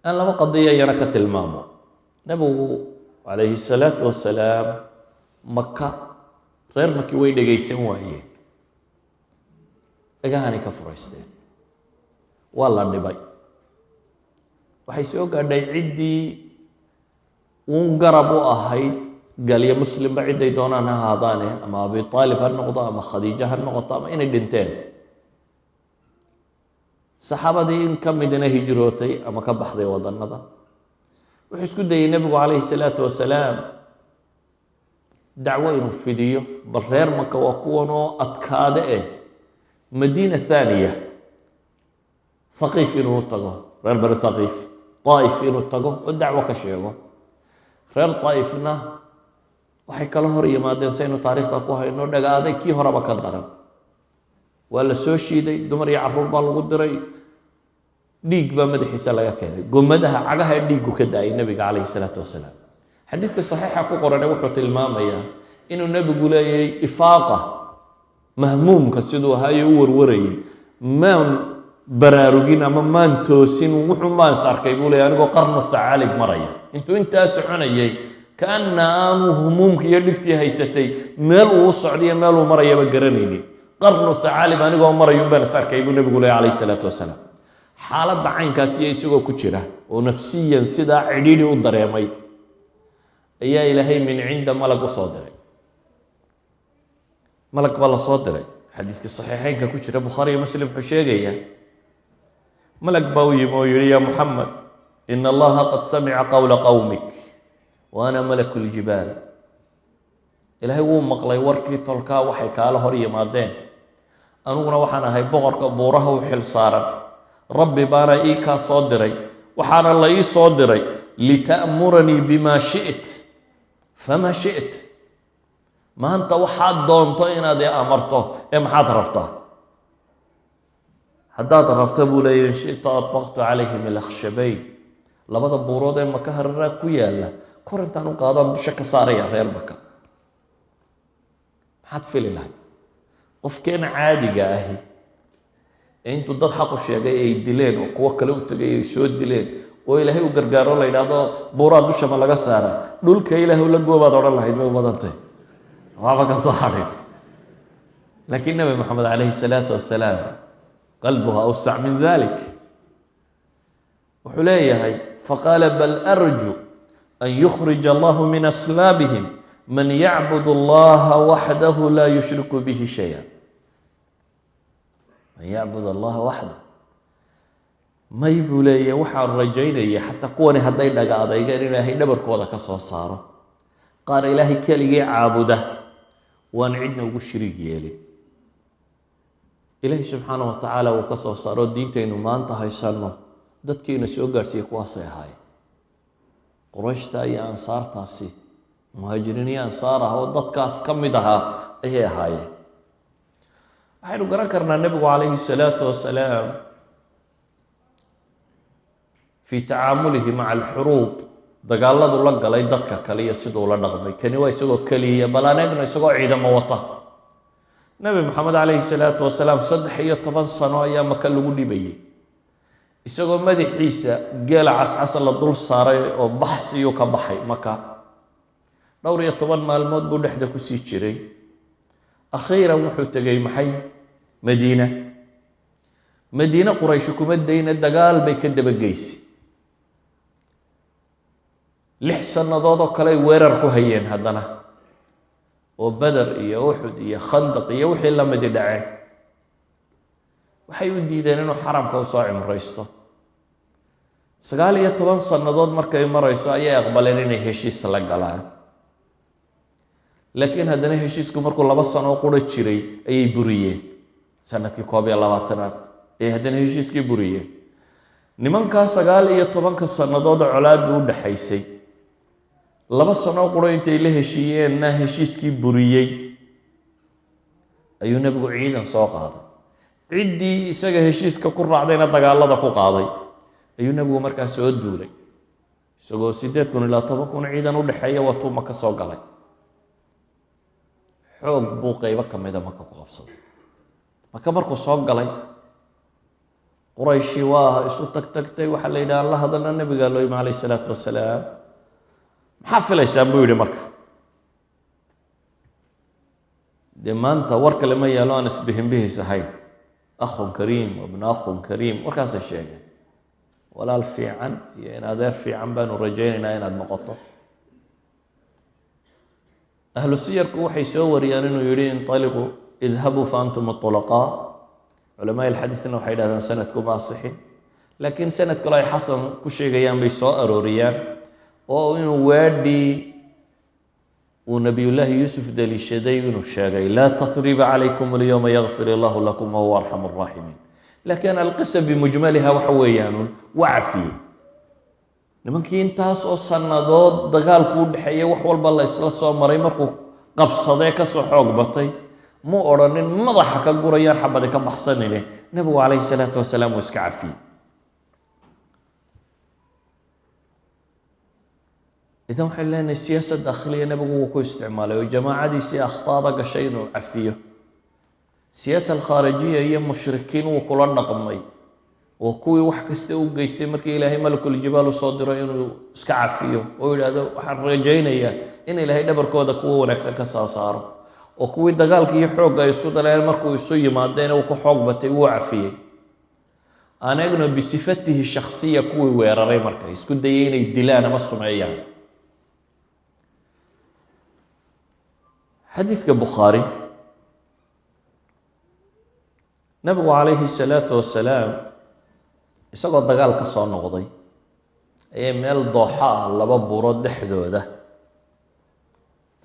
Aan laba qadiya iyana ka tilmaamo. Nebigu calayhi salaatu wasalaam Maka reer Maki way dhegaysan waayeen, dhagahanay ka furaysteen, waa la dhibay. Waxay soo gaadhay ciddii uun garab u ahayd, galyo muslimba cidday doonaan ha ahaadaane, ama Abi Aalib ha noqdo ama Khadiijo ha noqoto, ama inay dhinteen. Saxaabadii in ka midina hijrootay ama ka baxday wadannada. Wuxuu isku dayey nebigu calayhi salaatu wasalaam dacwo inuu fidiyo. Bal reer Maka waa kuwan oo adkaade eh, مدينة ثانية, Thaqiif inuu tago, reer Bani Thaqiif, Daa'if inuu tago oo dacwo ka sheego. Reer Daa'ifna waxay kala hor yimaadeen, saynu taariikhda ku hayno, dhaga aday kii horeba ka daran. Waa la soo shiiday, dumar iyo carruur baa lagu diray, dhiig baa madaxiisa laga keenay, gomadaha cagaha dhiiggu ka da-ay nebiga calayhi salaatu wasalaam. Xadiidka saxiixa ku qorane wuxuu tilmaamayaa inuu nebigu leeyahay ifaaqa, mahmuumka siduu ahaayo u warwarayay, maan baraarugin ama maan toosin, wuxuu maan is arkay, buu leeyahy, anigoo قرن الثعالب maraya. Intuu intaa soconayay, kaana aanu humuumki iyo dhibtii haysatay meel uu u socdayo meel uu marayaba garanaynin. قرن الثعالب anigoo marayun baan is arkay, buu nebigu leeyahy calayhi salaatu wasalaam. Xaaladda caynkaasiyo isagoo ku jira oo nafsiyan sidaa cidhiidhi u dareemay ayaa Ilaahay min cinda malag u soo diray. Malag baa la soo diray. Xadiiska saxiixeynka ku jira, Bukhaari iyo Muslim, wuxuu sheegayaa malag baa u yimi oo yihi: يا محمد، إن الله قد سمع قول قومك وأنا ملك الجبال. Ilaahay wuu maqlay warkii tolkaa waxay kaala hor yimaadeen. Aniguna waxaan ahay boqorka buuraha u xil saaran. Rabbi baana ii kaa soo diray, waxaana la ii soo diray لتأمرني بما شئت فما شئت. Maanta waxaad doonto inaad i amarto, ee maxaad rabtaa? Haddaad rabto, buu leeya, إن شئت أطبقت عليهم الأخشبين, labada buurood ee Maka hararaa ku yaalla kor intaan u qaadaan dusha ka saaraya reer Maka. Maxaad fili lahay qofkeena caadiga ahi ee intuu dad xaqu sheegay ay dileen oo kuwo kale u tegay ay soo dileen oo Ilaahay u gargaaro, la yidhaahdo buuraa dushama laga saara, dhulka Ilaahu la goobaad odhan lahayd, bay u badantay, waxba ka soo hadhin. Laakiin Nebi Maxamed calayhi salaatu wasalaam Qalbuhu awsac min dalik. Wuxuu leeyahay: faqaala bal arju an yukhrij allahu min aslaabihim man yacbud allaha waxdahu laa yushriku bihi shaya. Man yacbud allaha waxdah. May, buu leeyahay, waxaan rajaynaya xataa kuwani hadday dhaga adeygeen, ilaahay dhabarkooda ka soo saaro qaar Ilaahay keligii caabuda, waan cidna ugu shiriig yeelin. Ilaahay subxaana wa tacaala uu ka soo saaro. Diintaynu maanta haysanno dadkiina soo gaadhsiiyey kuwaasay ahaayeen, Qurayshta iyo Ansaartaasi, Muhaajiriin iyo Ansaar ah oo dadkaas ka mid ahaa ayay ahaayeen. Waxaynu garan karnaa nebigu calayhi salaatu wasalaam fii tacaamulihi maca alxuruub, dagaaladu la galay dadka kale iyo siduu la dhaqmay. Kani waa isagoo keliya, bal aan eegno isagoo ciidamo wata. Nebi Maxamed calayhi salaatu wasalaam 13 sano ayaa Maka lagu dhibayay, isagoo madaxiisa geela cascas la dul saaray oo baxsiyuu ka baxay Maka. 14 maalmood buu dhexda kusii jiray. Akhiiran wuxuu tegey maxay? Madiina. Madiine Quraysh kuma dayna, dagaal bay ka dabageysay. 6 sannadood oo kale ay weerar ku hayeen haddana, oo Beder iyo Uxud iyo Khandaq iyo wixii lamidi dhaceen. Waxay u diideen inuu xaramka usoo cimraysto. 19 sannadood markay marayso ayay aqbaleen inay heshiis la galaan, laakiin haddana heshiisku markuu 2 sano qura jiray ayay buriyeen. Sanadkii 21aad ayay haddana heshiiskii buriyeen. Nimankaa 19ka sannadood colaaddu u dhaxaysay, 2 sano qura intay la heshiiyeenna heshiiskii buriyey, ayuu nebigu ciidan soo qaaday. Ciddii isaga heshiiska ku raacdayna dagaalada ku qaaday. Ayuu nebigu markaa soo duulay isagoo 8,000 ilaa 10,000 ciidan u dhexeeya watuu Maka soo galay. Xoog buu qeybo ka mida Maka ku qabsaday. Maka markuu soo galay, Qurayshi waa isu tag tagtay. Waxaa la yidhi aan la hadalna nebigaa loo yimi calayh isalaatu wasalaam. "Maxaa filaysaan?" buu yidhi. Marka dee maanta war kale ma yaalo aan isbihinbihis ahayn. Akhun kariim wabna akhun kariim, warkaasay sheegeen. "Walaal fiican iyo in adeer fiican baanu rajaynaynaa inaad noqoto." Ahlu siyarku waxay soo wariyaan inuu yihi: "Inطaliquu, idhabuu fa antum ulaqaa." Culamaa ilxadiisna waxay dhahdaan sanadku ma asixin, laakiin sanad kale ay xasan ku sheegayaan bay soo arooriyaan, oo inuu weedhii uu Nabiyullaahi Yuusuf daliishaday, inuu sheegay: "Laa tathriba calaykum alyowma, yakfir allahu lakum wahuwa arxam araaximiin." Laakiin alqisa bimujmaliha waxa weeyaanun waa cafiyey nimankii intaas oo sannadood dagaalku u dhexeeyay, wax walba la isla soo maray. Markuu qabsadee kasoo xoog batay, mu odhanin madaxa ka gurayaan, xabadi ka baxsanine. Nebigu calayhi salaatu wasalaam uu iska cafiyey. Idan waxaynu leenahay siyaasad dakhliya nebigu wuu ku isticmaalay oo jamaacadiisii akhtaada gashay inuu cafiyo. Siyaasa alkhaarijiya iyo mushrikiin wuu kula dhaqmay, oo kuwii wax kasta u geystay markii Ilaahay malakuljibaal usoo diro inuu iska cafiyo oo yidhaahdo waxaan rajaynayaa in Ilaahay dhabarkooda kuwa wanaagsan ka soo saaro, oo kuwii dagaalka iyo xoogga ay isku daleen markuu isu yimaadeen uu ku xoog batay wuu cafiyey. Aan eegno bisifatihi shaksiya kuwii weeraray marka isku dayay inay dilaan ama sumeeyaan. Xadiidka Bukhaari, nabigu calayhi salaatu wasalaam isagoo dagaal ka soo noqday ayay meel dooxo ah, laba buurood dhexdooda,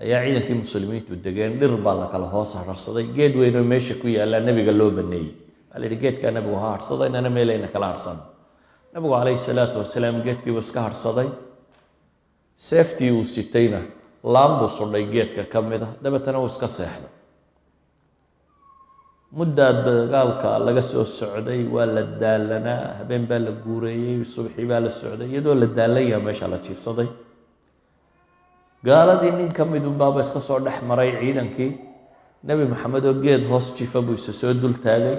ayaa ciidankii muslimiintu degeen. Dhir baa la kala hoos harharsaday. Geed weynoo meesha ku yaallaa nebiga loo baneeyey. Waxaa la yidhi geedkaa nebigu ha harhsado, inana meelayna kala harhsano. Nabigu calayhi salaatu wasalaam geedkiibuu iska harhsaday. Seeftii uu sitayna laan buu sudhay geedka ka mid a, dabeetana uu iska seexday. Muddaa dagaalka laga soo socday, waa la daalanaa, habeen baa la guureeyey, subxii baa la socday. Iyadoo la daalan yaha meesha la jiifsaday, gaaladii nin ka mid unbaaba iska soo dhex maray ciidankii. Nebi Maxamed oo geed hoos jifa buu isa soo dul taagay.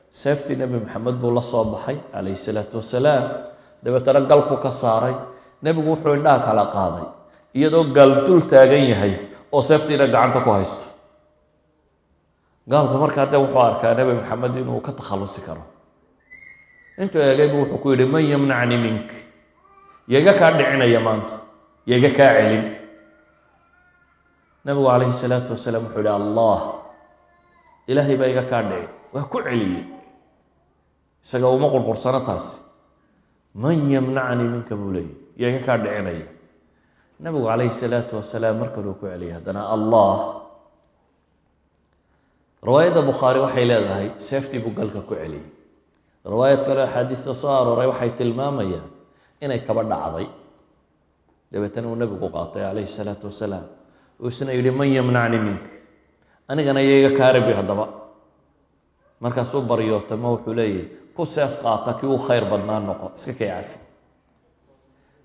Seeftii Nebi Maxamed buu la soo baxay calayhi salaatu wasalaam, dabeetana galku ka saaray. Nebigu wuxuu indhaha kala qaaday iyadoo gaal dul taagan yahay oo seeftiina gacanta ku haysto. Gaalku markaa de wuxuu arkaa Nebi Maxamed inuu ka takhallusi karo. Intuu eegay buu wuxuu ku yidhi: "Man yamnacni mink?" Yaga kaa dhicinaya maanta, yaga kaa celin. Nabigu calayhi salaatu wasalaam wuxuu yihi: "Allah, Ilaahay baa iga kaa dhici." Waa ku celiyey, isaga uma qurqursano taasi. "Man yamnacni minka?" buu leeyay, yaga kaa dhicinaya. Nabigu calayhi salaatu wasalaam mar kaluu ku celiyay haddana: "Allah." Riwaayadda Bukhaari waxay leedahay seeftii buu galka ku celiyey. Riwaayad kaleo axaadiista soo arooray waxay tilmaamayaan inay kaba dhacday, dabeetana uu nabigu qaatay calayhi salaatu wasalaam, uu isna yidhi: "Man yamnacni mink?" Anigana yayga kaarabi. Haddaba markaasuu baryootamo, wuxuu leeyahy: "Ku seef qaata kii u khayr badnaa noqo, iska kay cafi."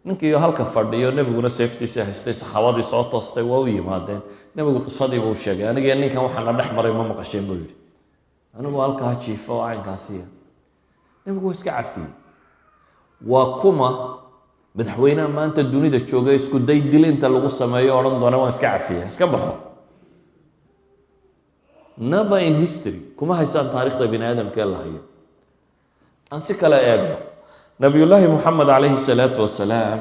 Ninkiiyo halka fadhiyo, nebiguna seeftiisa haystay, saxaabadii soo toostay, waa u yimaadeen. Nebigu qisadiiba u sheegay. "Anigiyo ninkan waxaana dhex maray ma maqasheen?" buu yidhi. "Anigu halkaa jiifo oo caynkaasiya." Nebigu waa iska cafiyey. Waa kuma madaxweynaha maanta dunida jooga isku day dil inta lagu sameeyo odhan doona: "Waan iska cafiya, iska baxo"? Never in history. Kuma haystaan taarikhda bini aadamka ee la hayo. Aan si kale eegno. Nabiyullaahi Moxamed calayhi salaatu wasalaam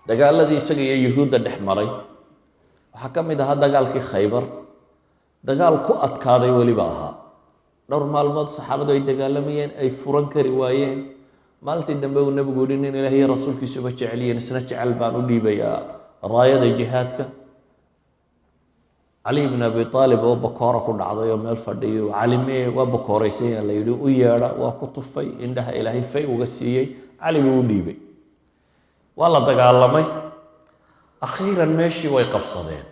dagaaladii isaga iyo Yuhuudda dhex maray waxaa ka mid ahaa dagaalkii Khaybar. Dagaal ku adkaaday weliba ahaa. Dhowr maalmood saxaabadu ay dagaalamayeen, ay furan kari waayeen. Maalintii dambe uu nebigu yihi: "Nin Ilaah iyo rasuulkiisuba jecelyihiin, isna jecel baan u dhiibayaa raayada jihaadka." Cali ibn Abi Aalib oo bakoora ku dhacday oo meel fadhiyo, "Cali mee?" "Waa bakooraysan yaa," la yidhi. "U yeedha." Waa ku tufay, indhaha Ilaahay fay uga siiyey, Cali buu u dhiibay. Waa la dagaalamay, akhiiran meeshii way qabsadeen.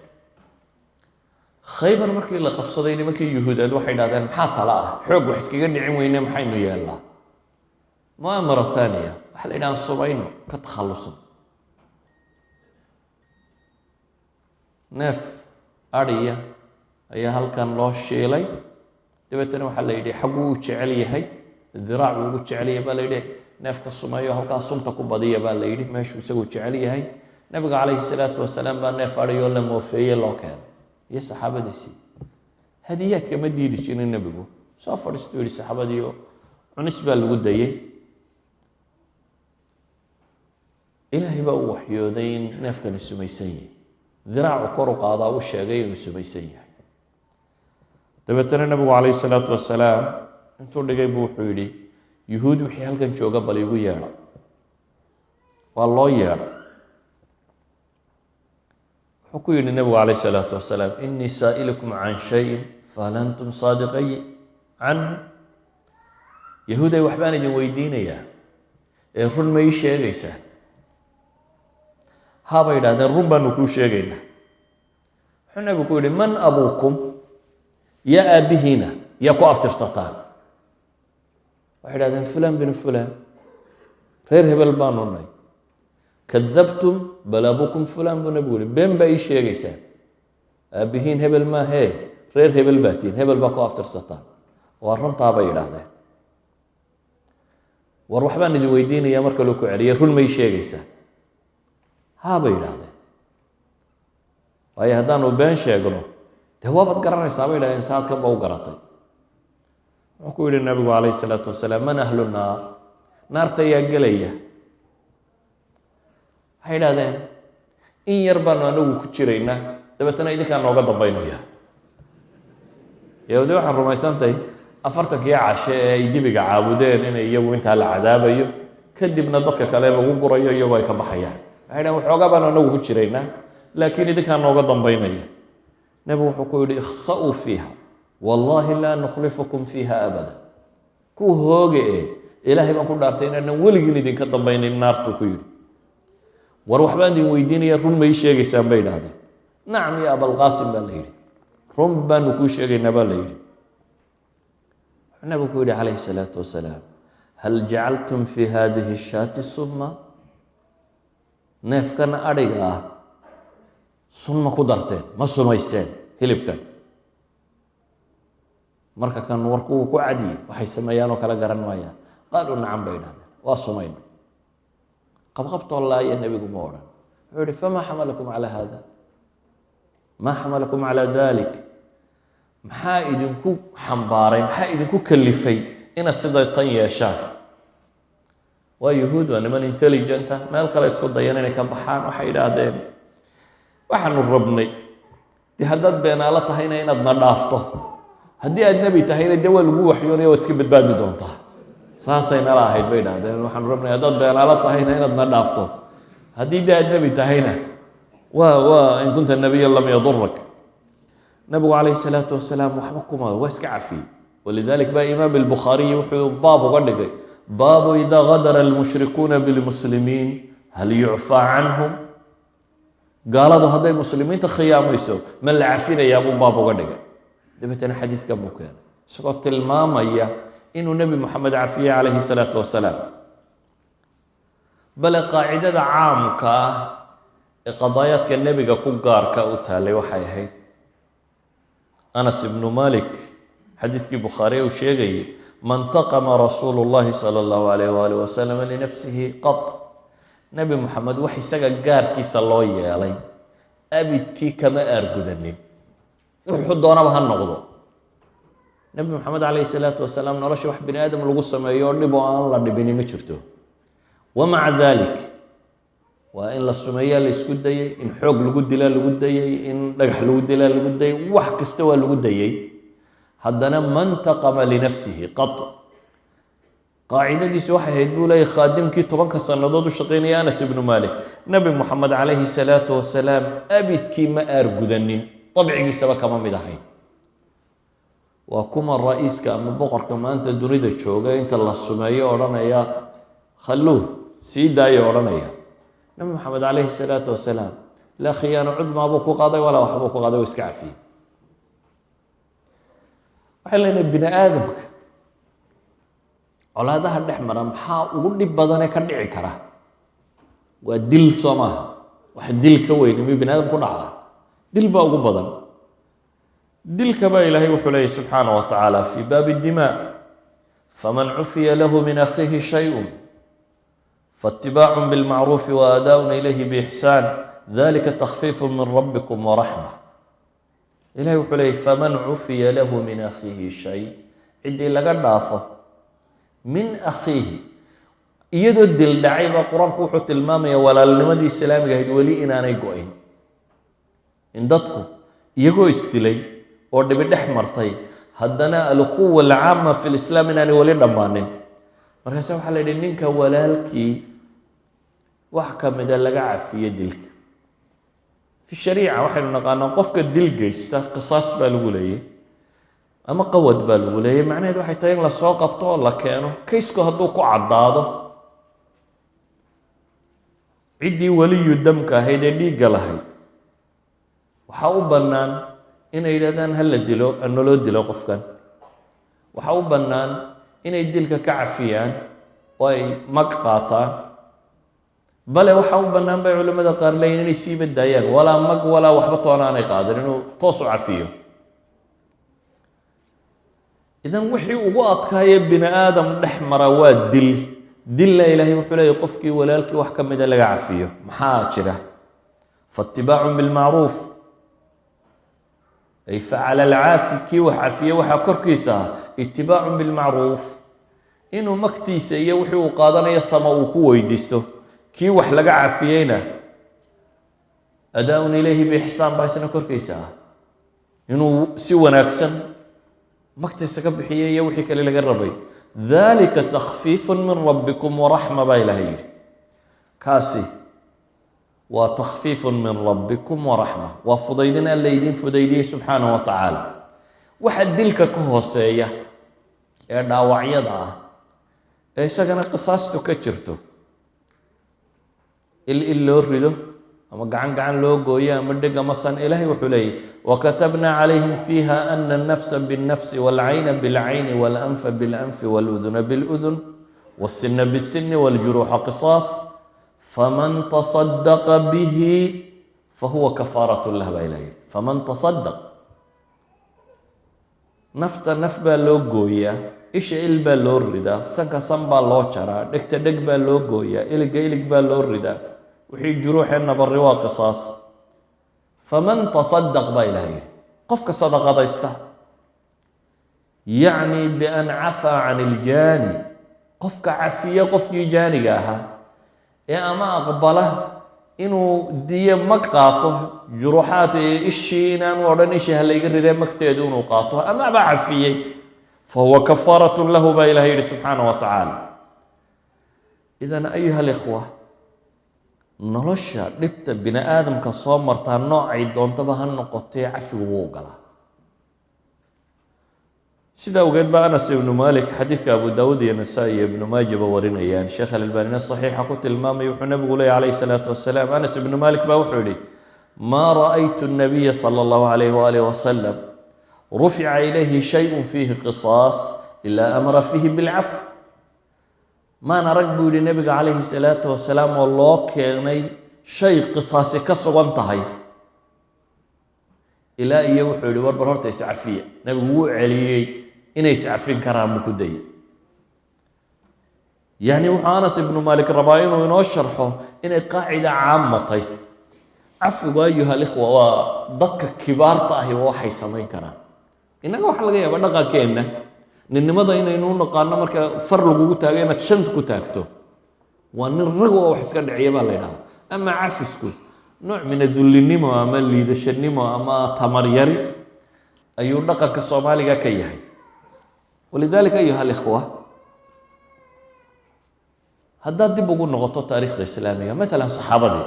Khaybar markii la qabsaday, nimankii Yuhuudeed waxay dhahdeen: "Maxaa tala ah? Xoog wax iskaga dhicin weyne, maxaynu yeelnaa?" Mu'amara thaniya waxaa la yidhaha: "Sumayno, ka takhallusun." Neef adhiya ayaa halkan loo shiilay. Dabeetana waxaa la yidhi: "Xagguu u jecel yahay? Diraac buu ugu jecel yahay," baa la yidhi. "Neefka sumeeyo, halkaa sunta ku badiya," baa la yidhi, meeshuu isagu jecel yahay. Nabiga calayhi salaatu wasalaam baa neef adhiyoo la moofeeyey loo keenay iyo saxaabadiisii. Hadiyaadka ma diidi jirin nebigu. Soo fadhiistuu yihi saxaabadiio, cunis baa lagu dayey. Ilaahay baa u waxyooday in neefkani sumaysan yahay. Diraacu kor u qaadaa, u sheegay inuu sumaysan yahay. Dabeetana nabigu calayhi salaatu wasalaam intuu dhigay buu wuxuu yidhi: "Yuhuud wixii halkan jooga bal igu yeedha." Waa loo yeedha. Wuxuu ku yidhi nabigu calayh isalaatu wasalaam: "Inii saa'ilukum can shayin fahal antum saadiqay canhu?" Yahuuday, waxbaan idin weydiinayaa ee run ma ii sheegaysaa? "Haa," bay idhahdeen, "run baanu kuu sheegaynaa." Wuxuu nabigu ku yidhi: "Man abuukum? Yaa aabbihiina? Yaa ku abtirsataan?" Waxay idhahdeen: "Fulan binu fulan, reer hebel baanu nay." "Kadabtum, bal abuukum fulan," buu nabigu yihi. "Been baa ii sheegaysaa, aabbihiin hebel maahee, reer hebel baa tihin, hebel baa ku abtirsataan." "Waa runtaa," bay yidhaahdeen. "War waxbaan idin weydiinayaa," mar kaluu ku celiyay. "Run ma ii sheegaysaa?" "Haa," bay yidhaahdeen. "Waayo, haddaanu been sheegno dee waabaad garanaysaa," bay yidhahdeen, "saadkan ba u garatay." Wuxuu ku yihi nabigu calayhi isalaatu wasalaam: "Man ahlu naar? Naarta yaa gelaya?" Waxay idhahdeen: "In yar baanu anagu ku jiraynaa, dabeetana idinkaa nooga dambaynaya." Yahuudi waxaan rumaysantahay 40kii cashe ee ay dibiga caabudeen inay iyagu intaa la cadaabayo, kadibna dadka kale lagu gurayo, iyagoo ay ka baxayaan. Waxay dhahen: "Waxoogaa baanu anagu ku jiraynaa, laakiin idinkaa nooga dambaynaya." Nebigu wuxuu ku yidhi: "Ikhsa'uu fiiha, wallaahi laa nukhlifukum fiiha abada." Ku hooge e, Ilaahay baan ku dhaartay inaanan weligin idinka dambaynin naartuu ku yidhi. "War waxbaan idin weydiinaya, run ma ii sheegaysaan?" bay idhahdeen. "Nacam ya Abalqaasim," baa la yidhi, "run baanu kuu sheegaynaa," baa la yidhi. Wuxuu nabigu ku yidhi calayhi salaatu wasalaam: "Hal jacaltum fi hadihi shaati summa? Neefkan adhiga ah sun ma ku darteen? Ma sumayseen hilibkan?" Marka kan warku wuu ku cadiyey, waxay sameeyaan oo kale garan maayaan. "Qaaluu nacam," bay idhahdeen, "waa sumayno." "Qabqabtoo laaya," nebigu ma odhan. Wuxuu yihi: "Famaa xamalakum calaa hada? Maa xamalakum calaa dalik? Maxaa idinku xambaaray? Maxaa idinku kalifay inaad sidan samaysaan?" Ina sida tan yeeshaan waa Yuhuud, waa niman intelligent ah. Meel kale isku dayan inay ka baxaan. Waxay yidhaahdeen, waxaanu rabnay dee haddaad beenaalo tahayna inaad na dhaafto, haddii aad nebi tahayna dee waa lagu waxyoonaya, waad iska badbaadi doontaa. Saasay nala ahayd, bay idhahdeen. Waxaanu rabnay haddaad beenaalo tahayna inaad na dhaafto, haddii dee aad nebi tahayna waa إن كنت نبيا لم يضرك. Nabigu calayhi salaatu wasalaam waxba kuma, waa iska cafiyey. ولذلك baa Imaam Albukhaariy wuxuu baab uga dhigay: باب إذا غدر المشركون بالمسلمين هل يعفى عنهم. Gaaladu hadday muslimiinta khiyaamayso, ma la cafinayaa buu baab uga dhigay. Dabeetana xadiidkan buu keenay, isagoo tilmaamaya inuu Nebi Moxamed cafiyey calayhi salaatu wasalaam. Bale qaacidada caamka ah ee qadaayaadka nebiga ku gaarka u taalay waxay ahayd Anas ibnu Malik, xadiidkii Bukhaari uu sheegayay: ما انتقم رسول الله صلى الله عليه وآله وسلم لنفسه قط. Nebi Moxamed wax isaga gaarkiisa loo yeelay abidkii kama aargudanin, wuxuu doonaba ha noqdo. Nebi Moxamed calayhi salaatu wasalaam nolosha wax bini aadam lagu sameeyo oo dhib oo aan la dhibini ma jirto. ومع ذلك waa in la sumeeyaa la isku dayey, in xoog lagu dilaa lagu dayey, in dhagax lagu dilaa lagu dayey, wax kasta waa lagu dayey. Haddana ما انتقم لنفسه قط. Qaacidadiisu waxay ahayd, buu leeyay khaadimkii 10-ka sannadood u shaqaynaya, Anas ibnu Malik, Nebi Moxamed calayhi salaatu wasalaam abidkii ma aargudanin, dabcigiisaba kama mid ahayn. Waa kuma ra-iiska ama boqorka maanta dunida jooga inta la sumeeyo odhanaya خلوه, sii daayo odhanaya? Nebi Moxamed calayhi salaatu wasalaam laa khiyaano cudmaa buu ku qaaday walaa waxbuu ku qaaday, waa iska cafiyey. Waxay leenahay, bini aadamka colaadaha dhex mara maxaa ugu dhib badanee ka dhici kara? Waa dil, soo maaha? Wax dil ka weyni miyuu bini aadam ku dhacda? Dil baa ugu badan. Dilka baa Ilaahay wuxuu leeyay subxaana wa tacaala في باب الدماء: فمن عفي له من أخيه شيء فاتباع بالمعروف وأداء إليه بإحسان ذلك تخفيف من ربكم ورحمة. Ilahay wuxuu leeyay: فمن عفي له من أخيه شيء, ciddii laga dhaafo من أخيه. Iyadoo dil dhacay baa Qur-aanku wuxuu tilmaamaya walaalnimadii islaamiga ahayd weli inaanay go-in, in dadku iyagoo isdilay oo dhibi dhex martay haddana الأخوة العامة في الإسلام inaanay weli dhammaanin. Markaase waxaa la yidhi, ninka walaalkii wax ka mida laga cafiyo dilka. في الشريعة waxaynu naqaanaa qofka dil geysta qisaas baa lagu leeyay ama qawad baa lagu leeyay. Macnaheed waxay tahay in lasoo qabto oo la keeno. Kaysku hadduu ku caddaado, ciddii weliyu damka ahayd ee dhiigga lahayd waxaa u bannaan inay yidhahdaan ha la dilo, naloo dilo qofkan. Waxaa u bannaan inay dilka ka cafiyaan oo ay mag qaataan. Bale waxaa u bannaan, bay culimmada qaar leeyihin, inay siiba daayaan, walaa mag walaa waxba toona aanay qaadan, inuu toos u cafiyo. Idan wixii ugu adkaaya bini aadam dhex mara waa dil. Dilla Ilaahay wuxuu leeyahy qofkii walaalkii wax ka mida laga cafiyo, maxaa jira? فاتباع بالمعروف, أي فعلى العافي, kii wax cafiye waxaa korkiisa ah اتباع بالمعروف, inuu magtiisa iyo wixii uu qaadanayo sama uu ku weydiisto. Kii wax laga cafiyeyna أداء إليه بإحسان baa isna korkiisa ah, inuu si wanaagsan magta isaga bixiyay iyo wixii kale laga rabay. ذلك تخفيف من ربكم ورحمة baa Ilahay yidhi. Kaasi waa تخفيف من ربكم ورحمة, waa fudaydin Alla idin fudaydiyey subxaanaه wa tacaala. Waxa dilka ka hooseeya ee dhaawacyada ah ee isagana qisaastu ka jirto, il il loo rido ama gacan gacan loo gooyo ama dheg ama san, Ilahay wuxuu leeyahy: وكتبنا عليهم فيها أن النفس بالنفس والعين بالعين والأنف بالأنف والأذن بالأذن والسن بالسن والجروح قصاص فمن تصدق به فهو كفارة له, baa Ilahay yidhi. فمن تصدق, nafta naf baa loo gooyaa, isha il baa loo ridaa, sanka san baa loo jaraa, dhegta dheg baa loo gooyaa, iliga ilig baa loo ridaa, wixii juruuxee nabari waa qisaas. فمن تصدق baa Ilahay yidhi, qofka sadaqadaysta. Yacni بأن cafaa can iljaani, qofka cafiya qofkii jaaniga ahaa ee ama aqbala inuu diyo mag qaato, juruuxaad ishii inaanu odhan ishii ha layga ridee, magteedu inuu qaato amaba cafiyey, فهو كفارة له, baa ilahay yihi subxaana wa tacaala. إذن أيها الإخوة, nolosha dhibta bini aadamka soo martaa noocay doontaba ha noqotee, cafigu wuu galaa. Sida awgeed ba Anas ibnu Malik, xadiidka Abu Daawud iyo Nasaa-i iyo Ibnu Maajaba warinayaan, Sheekh Alalbanina saxiixa ku tilmaamay, wuxuu nabigu leeyay calayhi salaatu wasalaam, Anas ibnu Malik baa wuxuu yihi: ما رأيت النبي صلى الله عليه وآله وسلم رفع إليه شيء فيه قصاص إلا أمر فيه بالعفو. Maan arag, buu yihi, nebiga calayhi salaatu wasalaam oo loo keenay shay qisaasi ka sugan tahay ilaa iyo wuxuu yihi: "War, bal horta iscafiya." Nebigu wuu celiyey, inay iscafin karaan buu ku dayay. Yacni wuxuu Anas ibnu Malik rabaa inuu inoo sharxo inay qaacida caammatay cafigu. أيها الإخوة, waa dadka kibaarta ahi waxay samayn karaan. Innaga waxaa laga yaabaa dhaqankeenna ninnimada inaynu u naqaano marka far lagugu taago inaad shanta ku taagto. Waa nin rag oo wax iska dhiciya baa la yidhahdaa. Ama cafisku nooc mina dullinimo ama liidashanimo ama tamar yari ayuu dhaqanka Soomaaliga ka yahay. ولذلك أيها الإخوة, haddaad dib ugu noqoto taariikhda islaamiga, maalan saxaabadii,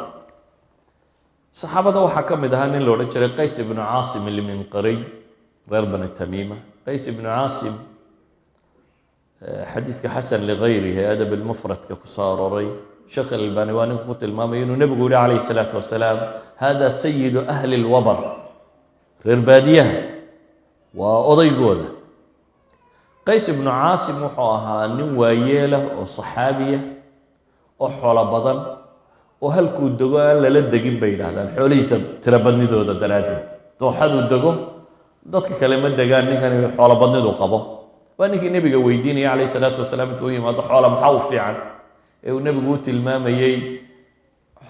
saxaabada waxaa ka mid ahaa nin la odhan jiray Qays ibnu Caasim Ilminqariy, reer Bani Tamiima. Qays ibnu Caasim, xadiidka xasan ligayrihi, adab almufradka ku soo aroray, Sheekh Albani waa ninku ku tilmaamay inuu nebigu yihi calayhi salaatu wasalaam: "هذا سيد أهل الوبر." Reer baadiyaha waa odaygooda. Qays ibnu Caasim wuxuu ahaa nin waayeelah oo saxaabiya oo xoolo badan, oo halkuu dego aan lala degin bay yidhahdaan xoolihiisa tiro badnidooda daraaddeed. Dooxaduu dego dadka kale ma degaan, ninkani xoolo badnidu qabo. Waa ninkii nebiga weydiinaya calayhi salaatu wasalaam intuu u yimaado: "Xoola maxaa u fiican?" ee uu nebigu u tilmaamayey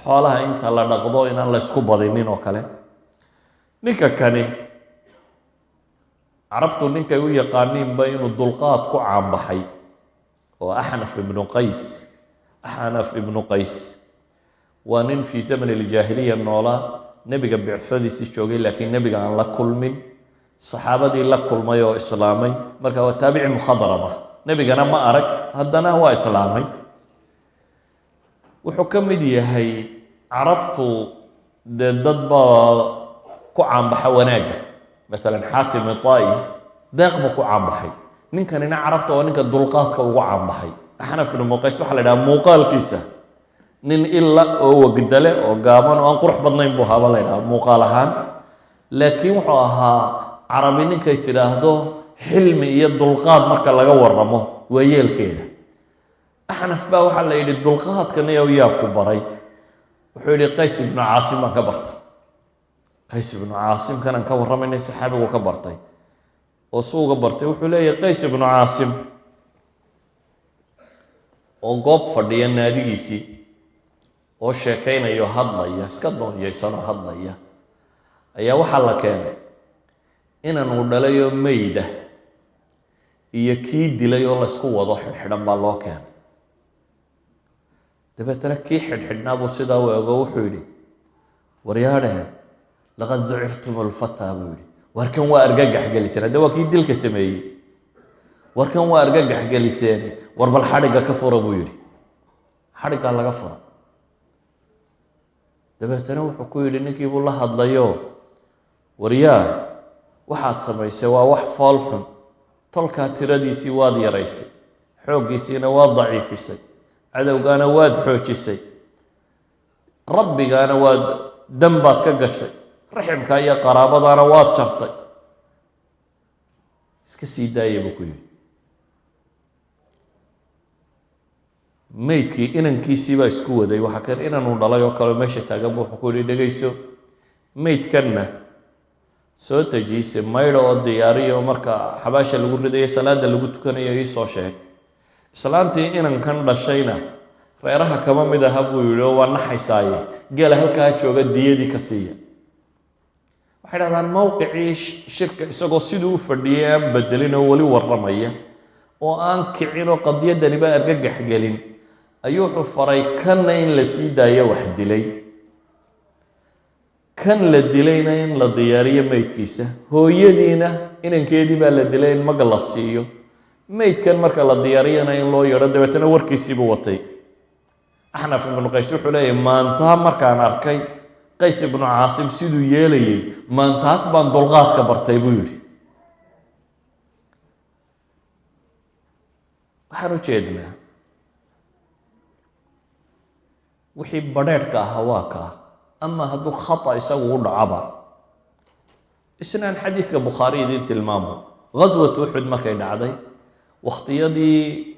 xoolaha inta la dhaqdo inaan la ysku badinin oo kale. Ninka kani carabtu ninkay u yaqaaniinba inuu dulqaad ku caanbaxay oo Axnaf ibnu Qays. Axnaf ibnu Qays waa nin في زمن الجاهلية noolaa, nebiga bicadiisii joogay, laakiin nebiga aan la kulmin, saxaabadii la kulmay oo islaamay. Marka waa taabici mukhadrama, nebigana ma arag, haddana waa islaamay. Wuxuu ka mid yahay carabtu dee dad baa ku caanbaxa wanaagga, maalan Xaatim Itai deeq buu ku caanbaxay. Ninkanina carabta waa ninka dulqaadka ugu caanbaxay. Axnaf ibnu Qays waxaa la idhaha muuqaalkiisa nin ila oo wagdale oo gaaban oo aan qurux badnayn buu ahaaba la ydhaha muuqaal ahaan, laakiin wuxuu ahaa carabi ninkay tidhaahdo xilmi iyo dulqaad marka laga waramo waa yeelkeeda. Axnaf baa waxaa la yidhi: "Dulqaadkan yaa ku baray?" Wuxuu yidhi: "Qays ibnu Caasim baan ka bartay." Qays ibnu Caasim kanaan ka warramaynay saxaabigu ka bartay oo su uga bartay. Wuxuu leeyahay: Qays ibnu Caasim oo goob fadhiya naadigiisii oo sheekaynaya oo hadlaya, iska doonyaysanoo hadlaya, ayaa waxaa la keenay inanuu dhalayoo meyda iyo kii dilay oo laysku wado, xidhxidhan baa loo keenay. Dabeetana kii xidhxidhnaa buu sidaa u ego, wuxuu yidhi: "Waryaadheen, لقد ذعرتم الفتى," buu yidhi. "Warkan waa argagax geliseen." Hadde waa kii dilka sameeyey. "Warkan waa argagax geliseen, war bal xadhigga ka fura," buu yidhi. Xadhiggaa laga fura. Dabeetana wuxuu ku yidhi, ninkii buu la hadlayo: "Waryaa, waxaad samaysay waa wax fool xun. Tolkaa tiradiisii waad yaraysay, xooggiisiina waad daciifisay, cadowgaana waad xoojisay, rabbigaana waad dan baad ka gashay, raximka iyo qaraabadaana waad jartay. Iska sii daaya," buu ku yidhi. Meydkii inankiisii baa isku waday. Waxaa kan inanuu dhalay oo kaleo meesha taagan bu wuxuu ku yihi: "Dhegayso, meydkanna soo tajiise, maydho oo diyaariyo, marka xabaasha lagu ridayo, salaada lagu tukanayo iisoo sheeg. Islaantii inankan dhashayna reeraha kama mid aha," buu yihi, "oo waa naxaysaaye, geela halkaa jooga diyadii ka siiya." Waxaa Waxay dhahdaan mowqicii shirka isagoo siduu u fadhiyay aan bedelin oo weli warramaya oo aan kicin oo qadiyadaniba argagax gelin, ayuu wuxuu faray kanna in la sii daayo wax dilay, kan la dilayna in la diyaariyo meydkiisa, hooyadiina inankeedii baa la dilay in mag la siiyo, meydkan marka la diyaariyana in loo yeedho. Dabeetana warkiisiibuu watay. Axnaf ibnu Qays wuxuu leeyahy, maantaa markaan arkay Qays ibnu Caasim siduu yeelayay, maantaas baan dulqaadka bartay, buu yidhi. Waxaan u jeednaa wixii badrheedhka ahaa waa kaa. Ama hadduu khata isagu u dhacaba, isnaan xadiidka Bukhaari idiin tilmaamo. Ghaswat Uxud markay dhacday, wakhtiyadii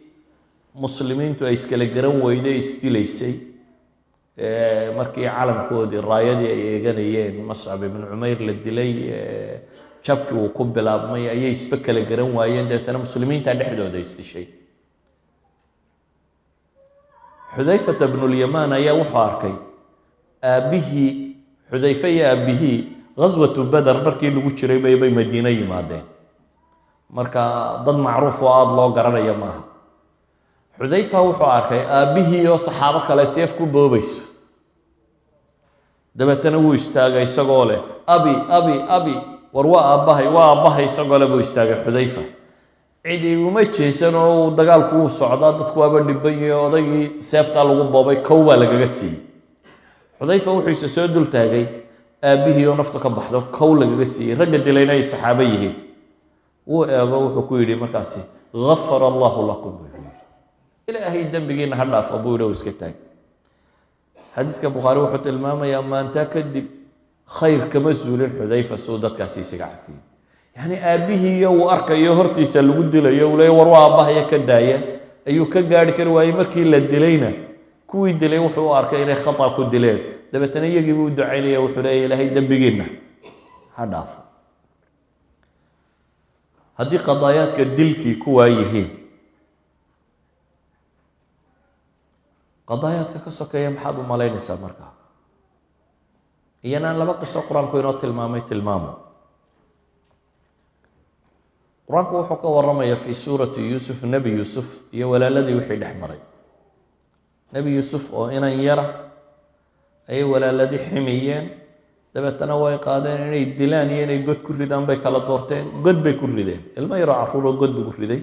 muslimiintu ay iskala garan weyday, isdilaysay, markii calankoodii raayadii ay eeganayeen Mascab ibnu Cumayr la dilay, jabkii uu ku bilaabmay, ayay isba kala garan waayeen. Dabeetana muslimiinta dhexdooda isdishay. Xudayfata bnulyamaan ayaa wuxuu arkay aabbihii. Xudayfe iyo aabbihii ghaswatu Beder markii lagu jiray bay Madiine yimaadeen. Marka dad macruuf oo aada loo garanaya maaha. Xudayfa wuxuu arkay aabbihii oo saxaabo kale seef ku boobayso. Dabeetana wuu istaagay isagoo leh "Abi, abi, abi, war waa aabbahay, waa aabbahay," isagoo leh buu istaagay Xudayfa. Cidi uma jeesan oo uu dagaalku uu socdaa, dadku waaba dhiban yahay. Odaygii seeftaa lagu boobay, kow baa lagaga siiyey. Xudayfa wuxuu isa soo dul taagay aabbihii oo naftu ka baxdo, kow lagaga siiyey, ragga dilayna ay saxaabo yihiin. Wuu eego, wuxuu ku yidhi markaasi, "Gafara Allahu lakum," buu yidhi, "Ilaahay dembigiina ha dhaafo," buu yidhi, oo iska taag. Xadiidka Bukhaari wuxuu tilmaamayaa maantaa kadib khayr kama suulin Xudayfa suu dadkaasi isaga cafiyey. Yacni aabbihii iyo uu arkayo hortiisa lagu dilayo, uu leeya "War waa aabbahaya, ka daaya," ayuu ka gaari kari waayey. Markii la dilayna, kuwii dilay wuxuu u arkay inay khata ku dileen. Dabeetana iyagii buu u ducaynaya, wuxuu leeya "Ilaahay dembigiinna ha dhaafo." Haddii qadaayaadka dilkii kuwaa yihiin, qadaayaadka ka sokeeya maxaad u malaynaysaa? Markaa iyanaan laba qiso Qur-aanku inoo tilmaamay tilmaamo. Qur-aanku wuxuu ka warramaya fi suurati Yuusuf, Nebi Yuusuf iyo walaaladii wixii dhex maray. Nebi Yuusuf oo inan yara ayay walaaladii ximiyeen. Dabeetana way qaadeen, inay dilaan iyo inay god ku ridaan bay kala doorteen. God bay ku rideen, ilmo yaroo carruuroo god lagu riday.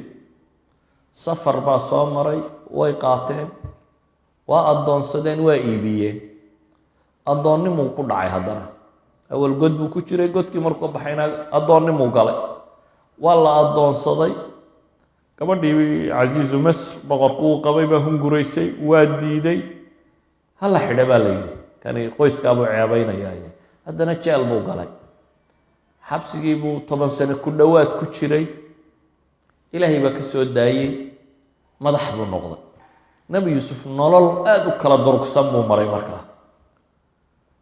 Safar baa soo maray, way qaateen, waa addoonsadeen, waa iibiyeen. Addoonnimuu ku dhacay haddana. Awal god buu ku jiray, godkii markuu baxayna addoonnimuu galay, waa la addoonsaday. Gabadhii casiizu Masr, boqorku uu qabay, baa hunguraysay, waa diiday. Hala xidha baa la yidhi, kani qoyskaabuu ceebaynayaa. Haddana jeel buu galay, xabsigii buu 10 sano ku dhowaad ku jiray. Ilaahay baa ka soo daayey, madax buu noqday. Nebi Yuusuf nolol aada u kala durugsan buu maray. Markaa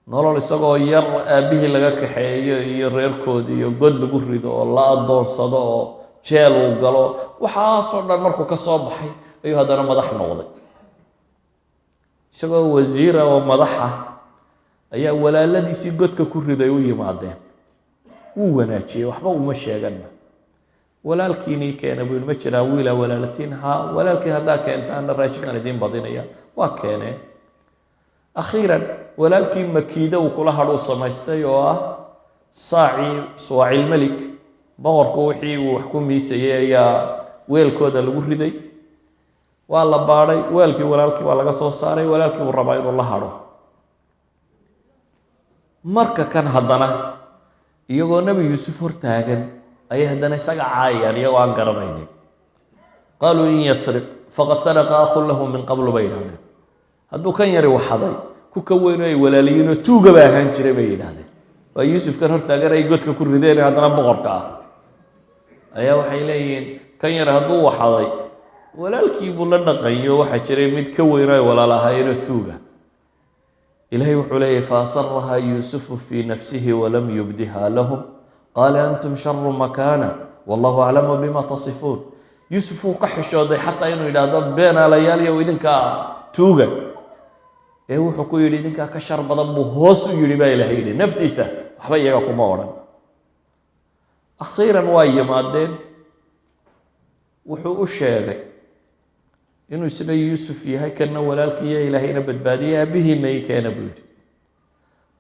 nolol isagoo yar aabbihii laga kaxeeyo iyo reerkoodii iyo god lagu rido oo la addoonsado oo jeel uu galo, waxaasoo dhan markuu ka soo baxay ayuu haddana madax noqday. Isagoo wasiira oo madaxa ayaa walaaladiisii godka ku riday u yimaadeen. Wuu wanaajiyey, waxba uma sheeganna. "Walaalkiinii keena," buu yihi, "ma jiraa wiilaa walaalatiin? Haa, walaalkiin haddaa keentaana raashinkaan idiin badinaya." Waa keeneen. Akhiiran walaalkii makiida uu kula hadhuu samaystay, oo ah saacii suwaacilmelik, boqorku wixii uu wax ku miisayay, ayaa weelkooda lagu riday. Waa la baadhay weelkii, walaalkii baa laga soo saaray. Walaalkii buu rabaa inuu la hadho. Marka kan haddana iyagoo Nebi Yuusuf hortaagan ayay haddana isaga caayayaan, iyagoo aan garanaynin. "Qaaluu in yasriq faqad saraqa akhun lahu min qablu," bay yidhahdeen. Hadduu kan yari waxaday, ku ka weyno ay walaaliyiinoo tuuga ba ahaan jiray, bay yidhahdeen. Waa Yuusufkan hortaagan ay godka ku rideen, haddana boqorka ah ayaa waxay leeyihiin kan yar hadduu waxaday, walaalkii buu la dhaqanyo, waxaa jiray mid ka weyn oo ay walaal ahaayeenoo tuuga. Ilahay wuxuu leeyahy, "Faasaraha Yuusufu fii nafsihi walam yubdiha lahum, qaala antum sharu makaana wallahu aclamu bima tasifuun." Yuusuf wuu ka xishooday xataa inuu yidhaahdo "Beenaalayaal yow, idinkaa tuuga," ee wuxuu ku yidhi "Idinkaa ka shar badan," buu hoos u yidhi baa Ilahay yidhi naftiisa. Waxba iyaga kuma odhan. Akhiiran waa yimaadeen. Wuxuu u sheegay inuu isna Yuusuf yahay, kana walaalkiiyo, Ilaahayna badbaadiyay. "Aabihiina ii keena," buu yidhi.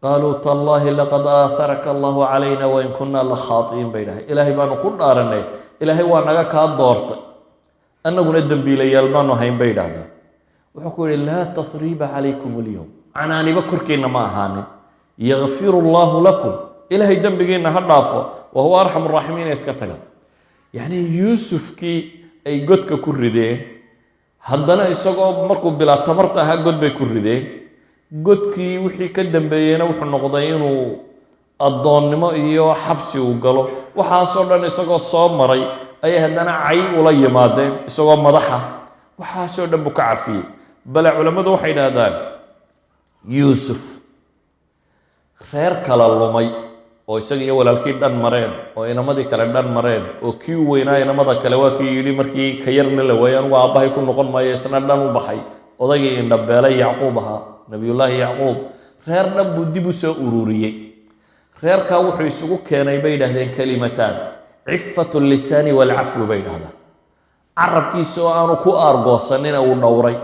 "Qaaluu tallaahi laqad aatharaka Allahu calayna wain kunna la khaati'iin," bay dhahay. "Ilaahay baanu ku dhaaranay, Ilaahay waa naga kaa doortay, annaguna dembiilayaal baanu hayn," bay idhahdeen. Wuxuu ku yihi: "Laa tathriiba calaykum alyowm," canaaniba korkiinna ma ahaanin. "Yakfiru Allahu lakum," Ilaahay dembigiinna ha dhaafo, "wa huwa arxamu raaximiin." Iska taga. Yacni Yuusufkii ay godka ku rideen, haddana isagoo markuu bilaa tamarta ahaa god bay ku rideen. Godkii wixii ka dambeeyeyna wuxuu noqday inuu addoonnimo iyo xabsi uu galo. Waxaasoo dhan isagoo soo maray ayay haddana cay ula yimaadeen isagoo madaxa. Waxaasoo dhan buu ka cafiyey. Bale culammadu waxay idhahdaan Yuusuf reer kala lumay oo isaga iyo walaalkii dhan mareen, oo inamadii kale dhan mareen, oo kii weynaa inamada kale waa kii yidhi markii ka yarna la waayay, "Anugu aabbahay ku noqon maayo," isna dhan u baxay, odaygii indhabeelay Yacquub ahaa, Nabiyullaahi Yacquub. Reer dhan buu dib u soo ururiyey. Reerkaa wuxuu isugu keenay, bay yidhahdeen, kalimataan: cifatu lisaani waalcafwi, bay idhahdaan. Carabkiisa oo aanu ku aargoosanina uu dhowray.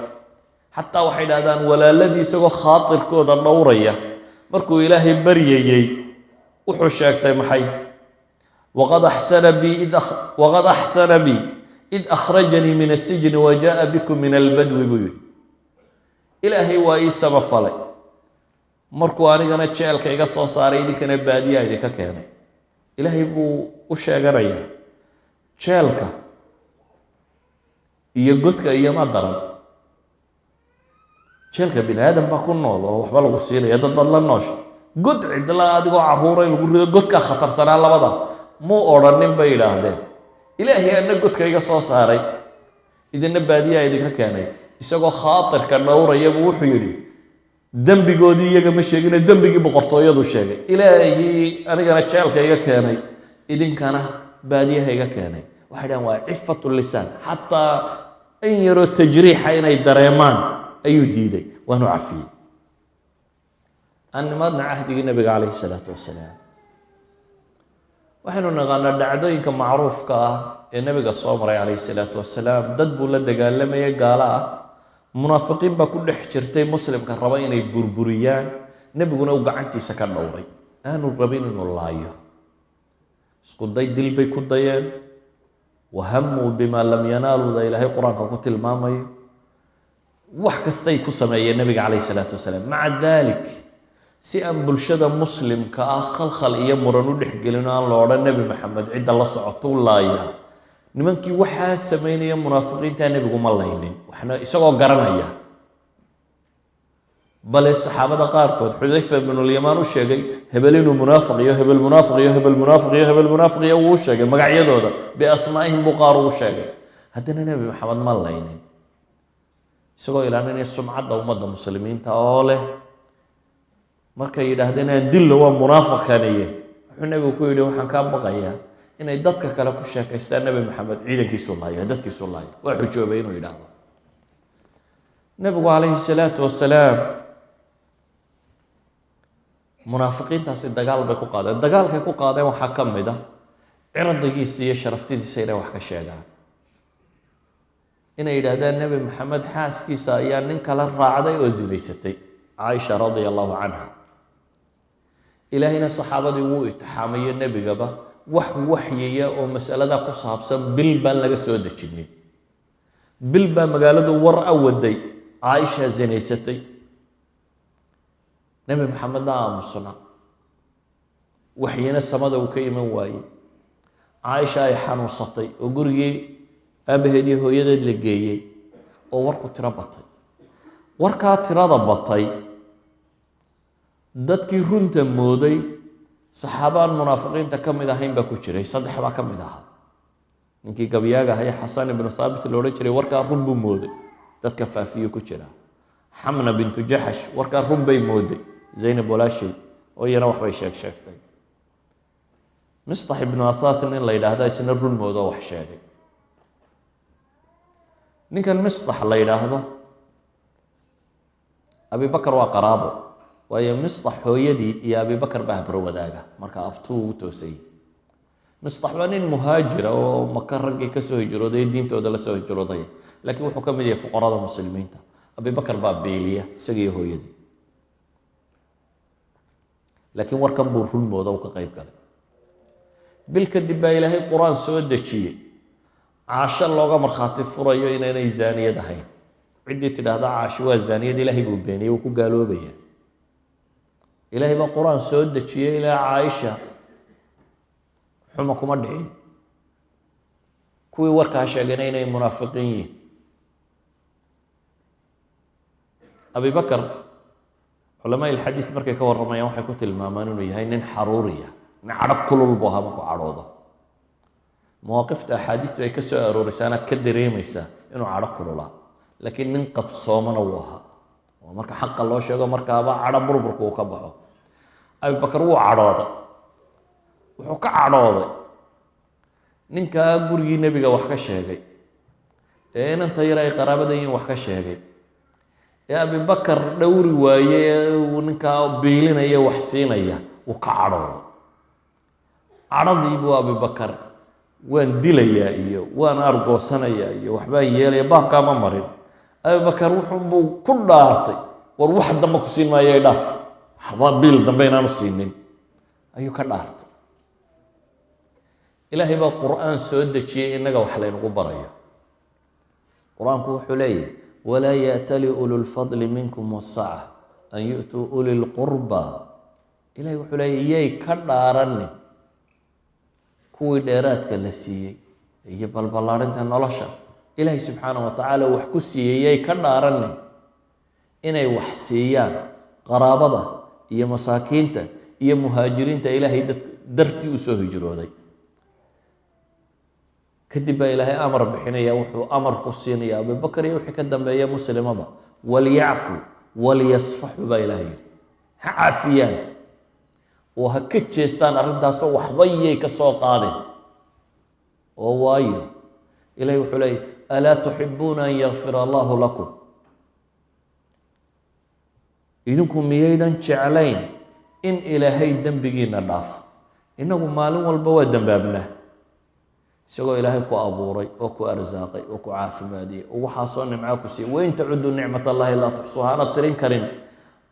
Xataa waxay idhahdaan walaaladii isagoo khaatirkooda dhowraya, markuu Ilaahay baryayey wuxuu sheegtay maxay? "Waqad axsana bi id akhrajanii min asijni wa jaءa bikum min albadwi," buu yidhi. "Ilaahay waa ii samafalay markuu anigana jeelka iga soo saaray, idinkana baadiyaa idinka keenay." Ilaahay buu u sheeganayaa. Jeelka iyo godka iyoma daran. Jeelka bini aadam baa ku nool oo waxba lagu siinaya, dad baad la noosha. God cidla adigoo caruura in lagu rido, godkaa khatarsanaa labada. Muu odhanin, bay yidhaahdeen, "Ilaahay ana godka iga soo saaray, idina baadiyaa idinka keenay." Isagoo khaatirka dhowraya buu wuxuu yidhi, dembigoodii iyaga ma sheegine, dembigii boqortooyadu sheegay: "Ilaahii anigana jeelka iga keenay, idinkana baadiyaha iga keenay." Waxay dhahan waa cifatu lisaan. Xataa in yaroo tajriixa inay dareemaan ayuu diiday, waanu cafiyey. Aan nimaadna cahdigii Nabiga calayhi salaatu wasalaam. Waxaynu naqaanaa dhacdooyinka macruufka ah ee Nebiga soo maray calayhi salaatu wasalaam. Dad buu la dagaalamayay gaalo ah. Munaafiqiin baa ku dhex jirtay muslimka raba inay burburiyaan. Nebiguna uu gacantiisa ka dhowray, aanu rabin inuu laayo. Isku day dil bay ku dayeen. Wahamuu bimaa lam yanaaluda Ilaahay Qur-aanka ku tilmaamayo. Wax kastay ku sameeyeen Nebiga calayhi salaatu wasalaam. Maca dalik, si aan bulshada muslimka ah khalkhal iyo muran u dhexgelin oo aan la odhan Nebi Maxamed cidda la socotuu laaya, nimankii waxaa sameynaya munaafiqiintaa nebigu ma laynin waxna, isagoo garanaya. Bale saxaabada qaarkood, Xudayfa ibnulyamaan, u sheegay hebel inuu munaafiq iyo hebel munaafiq iyo hebel munaafiq iyo hebel munaafiq iyo. Wuu sheegay magacyadooda, biasmaa'ihim buu qaar ugu sheegay. Haddana Nebi Maxamed ma laynin, isagoo ilaalinaya sumcadda ummadda muslimiinta oo leh. Markay yidhaahdeen aan dillo, waa munaafiqkaniye, wuxuu nebigu ku yidhi: "Waxaan kaa baqayaa inay dadka kale ku sheekaystaan Nebi Maxamed ciidankiisu laaya, dadkiisu laaya." Waa xujoobay inuu yidhaahdo. Nebigu calayhi salaatu wasalaam munaafiqiintaasi dagaal bay ku qaadeen. Dagaalkay ku qaadeen waxaa ka mid ah cirdigiisa iyo sharaftidiisa inay wax ka sheegaan, inay yidhaahdaan Nebi Maxamed xaaskiisa ayaa nin kala raacday oo zinaysatay, Caaisha radia Allahu canha. Ilaahayna saxaabadii wuu itixaamayo nebigaba. Wax waxyiya oo masaladaa ku saabsan bil baan laga soo dejinin. Bil baa magaaladu war a waday Caaisha zinaysatay. Nebi Maxamedna aamusna, waxyina samada uu ka iman waayey. Caaisha ay xanuunsatay oo gurigii aabaheed iyo hooyadeed la geeyey, oo warku tiro batay. Warkaa tirada batay, dadkii runta mooday, saxaabaan munaafiqiinta ka mid ahayn baa ku jiray. Saddex baa ka mid ahaa. Ninkii gabyaaga ahay, Xasan ibnu Thaabit la odhan jiray, warkaa run buu mooday, dadka faafiyo ku jira. Xamna bintu Jaxash warkaa run bay mooday, Zaynab walaashay, oo iyana waxbay sheeg sheegtay. Mistax ibnu Athaat nin la yidhaahda isna run moodoo wax sheegay. Ninkan Mistax la yidhaahdo Abibakar waa qaraabo. Waayo, Mistax hooyadii iyo Abibakar baa habro wadaaga, marka abtuu ugu toosayey. Mistax waa nin muhaajira oo Maka raggii kasoo hijrooday, diintooda la soo hijrooday, laakiin wuxuu ka mid yahay fuqarada Muslimiinta. Abibakar baa beeliya isagiiyo hooyadii, laakiin warkan buu run mooda, uu ka qayb galay. Bil kadib baa Ilaahay Qur-aan soo dejiyey Caasho looga markhaati furayo inaynay zaaniyad ahayn. Ciddii tidhaahda Caasho waa zaaniyad, Ilaahay buu beeniyey, wuu ku gaaloobaya. Ilaahay baa Qur-aan soo dejiyey ilaa Caaisha xuma kuma dhicin, kuwii warkaa sheegayna inay munaafiqiin yihiin. Abibakar, culamaa ilxadiid markay ka warramayaan, waxay ku tilmaamaan inuu yahay nin xaruuriya, nin cadho kulul buu ahaa. Markuu cadhoodo, mawaaqifta axaadiistu ay ka soo arooraysaa anaad ka dareemaysaa inuu cadho kululaa, laakiin nin qabsoomana wuu ahaa, oo marka xaqa loo sheego markaaba cadho burburka uu ka baxo. Abibakar wuu cadhooday. Wuxuu ka cadhooday ninkaa gurigii Nebiga wax ka sheegay, ee inanta yar ay qaraabada yihiin wax ka sheegay, ee Abibakar dhowri waaye, ee uu ninkaa biilinaya, wax siinaya. Wuu ka cadhooday. Cadhadii buu Abibakar waan dilayaa iyo waan argoosanayaa iyo waxbaan yeelaya baabkaa ma marin. Abibakar wuxuunbuu ku dhaartay, war wax dambe ku siin maayo, dhaaf, waxba biil dambe inaanu siinin ayuu ka dhaartay. Ilaahay baa Qur-aan soo dejiyey innaga wax laynagu barayo. Qur-aanku wuxuu leeyahy: walaa yaأtali ulu lfadli minkum wasaca an yu'tuu uli lqurba. Ilahay wuxuu leeyahy, yay ka dhaaranin kuwii dheeraadka la siiyey iyo balballaarinta nolosha Ilaahay subxaana wa tacaala wax ku siiyey, yay ka dhaaranin inay wax siiyaan qaraabada iyo masaakiinta iyo muhaajiriinta Ilaahay dad dartii u soo hijrooday. Kadib baa Ilaahay amar bixinaya. Wuxuu amar ku siinaya Abubakar iyo wixii ka dambeeya muslimaba: walyacfu walyasfaxu baa Ilahay yidhi. Ha cafiyaan oo ha ka jeestaan arrintaasoo waxba yay ka soo qaadeen. Oo waayo, Ilahay wuxuu leeyay: alaa tuxibuuna an yakfira Allahu lakum? Idinku miyaydan jeclayn in Ilaahay dembigiina dhaafo? Innagu maalin walba waa dembaabnaa. Isagoo Ilaahay ku abuuray oo ku arsaaqay oo ku caafimaadiyey oo waxaasoo nimcaa ku siiyey, wain tacuduu nicmat Allahi laa tuxsuuha, aanad tirin karin,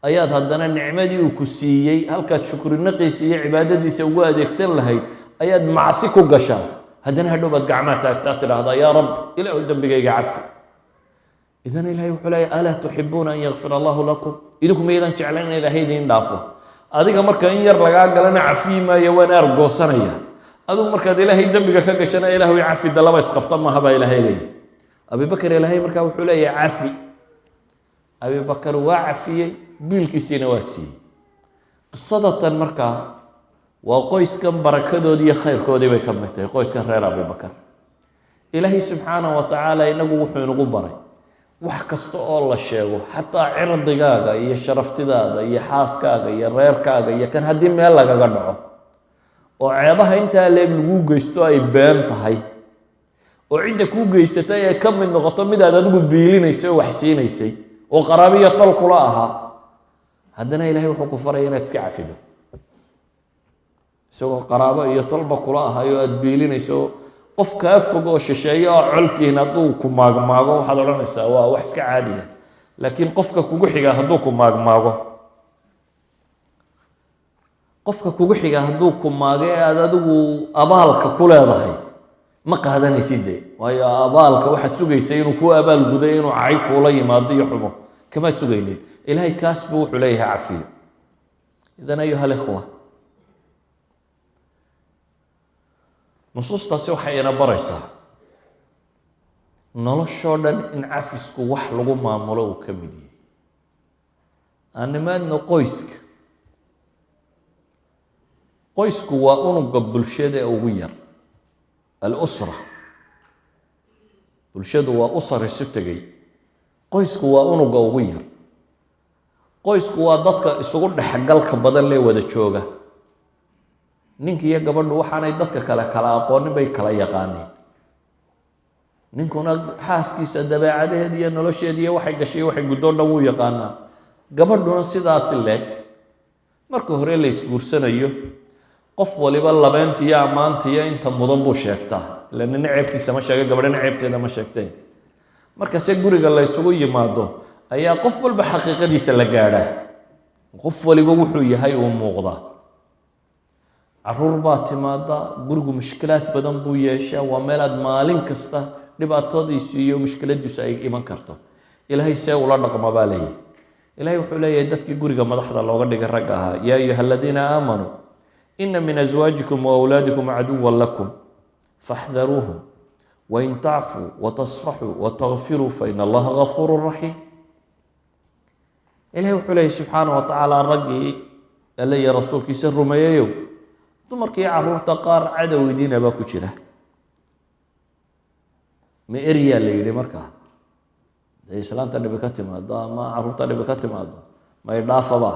ayaad haddana nicmadii uu ku siiyey halkaad shukrinaqiisa iyo cibaadadiisa ugu adeegsan lahayd ayaad macsi ku gashaa. Haddana hadhow baad gacmaha taagtaa, tidhaahdaa: yaa Rab, Ilaahu dembigayga cafi. Idan Ilahay wuxuu leeyahy: alaa tuxibuuna an yakfir Allahu lakum? Idinku maydan jeclayn in Ilaahay idin dhaafo? Adiga marka in yar lagaa galana cafiyi maayo, waan aargoosanaya. Adigu markaad Ilaahay dembiga ka gashana, Ilaahu cafi, dalaba isqabta maaha baa Ilaahay leeyahy. Abibakar Ilaahay markaa wuxuu leeyahay cafi. Abibakar waa cafiyey, biilkiisiina waa siiyey. Qisadatan markaa waa qoyskan barakadoodii iyo khayrkoodii bay ka mid tahay, qoyskan reer Abibakar. Ilaahay subxaanah wa tacaala inagu wuxuu inagu baray wax kasta oo la sheego, xataa cirdigaaga iyo sharaftidaada iyo xaaskaaga iyo reerkaaga iyo kan haddii meel lagaga dhaco oo ceebaha intaa leeg lagu geysto ay been tahay, oo cidda kuu geysatay ay ka mid noqoto midaad adigu biilinaysay oo wax siinaysay oo qaraabiyo tol kula ahaa, haddana Ilahay wuxuu ku faraya inaad iska cafido. Isagoo qaraabo iyo tolba kula ahay oo aada biilinayso, qof kaa fog oo shisheeye oo coltihin hadduu ku maagmaago, waxaad odhanaysaa waa wax iska caadiya. Laakiin qofka kugu xigaa hadduu ku maagmaago, qofka kugu xigaa hadduu ku maago ee aada adigu abaalka ku leedahay, ma qaadanaysid de. Waayo, abaalka waxaad sugaysay inuu kuu abaal guday, inuu cay kuula yimaado iyo xumo kamaad sugaynin. Ilaahay kaas buu wuxuu leeyahay cafiyo. Idan, ayuha alikhwa, nusuustaasi waxay ina baraysaa noloshoo dhan in cafisku wax lagu maamulo uu ka mid yahay. Animaadna qoyska. Qoysku waa unuga bulshada ee ugu yar, alusra. Bulshadu waa usar isu tegey, qoysku waa unuga ugu yar. Qoysku waa dadka isugu dhexgalka badan lee wada jooga. Ninka iyo gabadhu waxaanay dadka kale kala aqoonin bay kala yaqaaniin. Ninkuna xaaskiisa dabeecadaheed iyo nolosheed iyo waxay gashay, waxay guddoo dhan wuu yaqaanaa. Gabadhuna sidaasi leeg. Marka hore la isguursanayo, qof waliba labeentiyo ammaantiyo inta mudan buu sheegtaa, ila nina ceebtiisa ma sheega, gabadhana ceebteeda ma sheegtee. Markase guriga la ysugu yimaado ayaa qof walba xaqiiqadiisa la gaadhaa, qof waliba wuxuu yahay uu muuqdaa. Caruur baa timaada, gurigu mushkilaad badan buu yeeshaa. Waa meel aad maalin kasta dhibaatadiisu iyo mushkiladiisu ay iman karto. Ilaahay see ula dhaqma baa leeyahy. Ilahay wuxuu leeyahay dadkii guriga madaxda looga dhigay, ragga ahaa: يا أيها الذين آمنوا إن من أزواجكم وأولادكم عدوا لكم فاحذروهم وإن تعفوا وتصفحوا وتغفروا فإن الله غفور رحيم. Ilahay wuxuu leeyahy subxaana wa tacaala raggii Alle iyo rasuulkiisa rumeeyeyow, dumarkii caruurta qaar cadowdiina baa ku jira. Ma eryaa la yidhi? Markaa dee islaanta dhibi ka timaado ama caruurta dhibi ka timaado, may dhaafaba?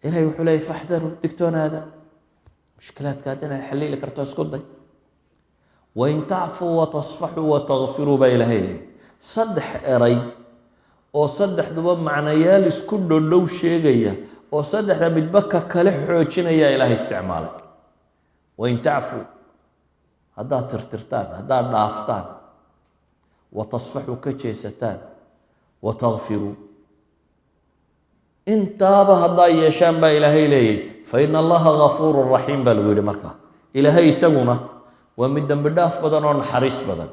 Ilahay wuxuu leeyay: فاحذروا, digtoonaada, mushkilaadkaad inaad xalili karto isku day. وإن تعفوا وتصفحوا وتغفروا baa Ilahay leeyay. Saddex eray oo saddexduba macnayaal isku dhodhow sheegaya oo saddexda midba ka kale xoojinaya Ilaahay isticmaalay. وإن تعفوا, haddaad tirtirtaan, haddaad dhaaftaan, وتصفحوا, ka jeesataan, وتغفروا, intaaba haddaa yeeshaan baa Ilaahay leeyay, فإن الله غفور رحيم baa lagu yihi. Markaa Ilaahay isaguna waa mid dembi dhaaf badan oo naxariis badan.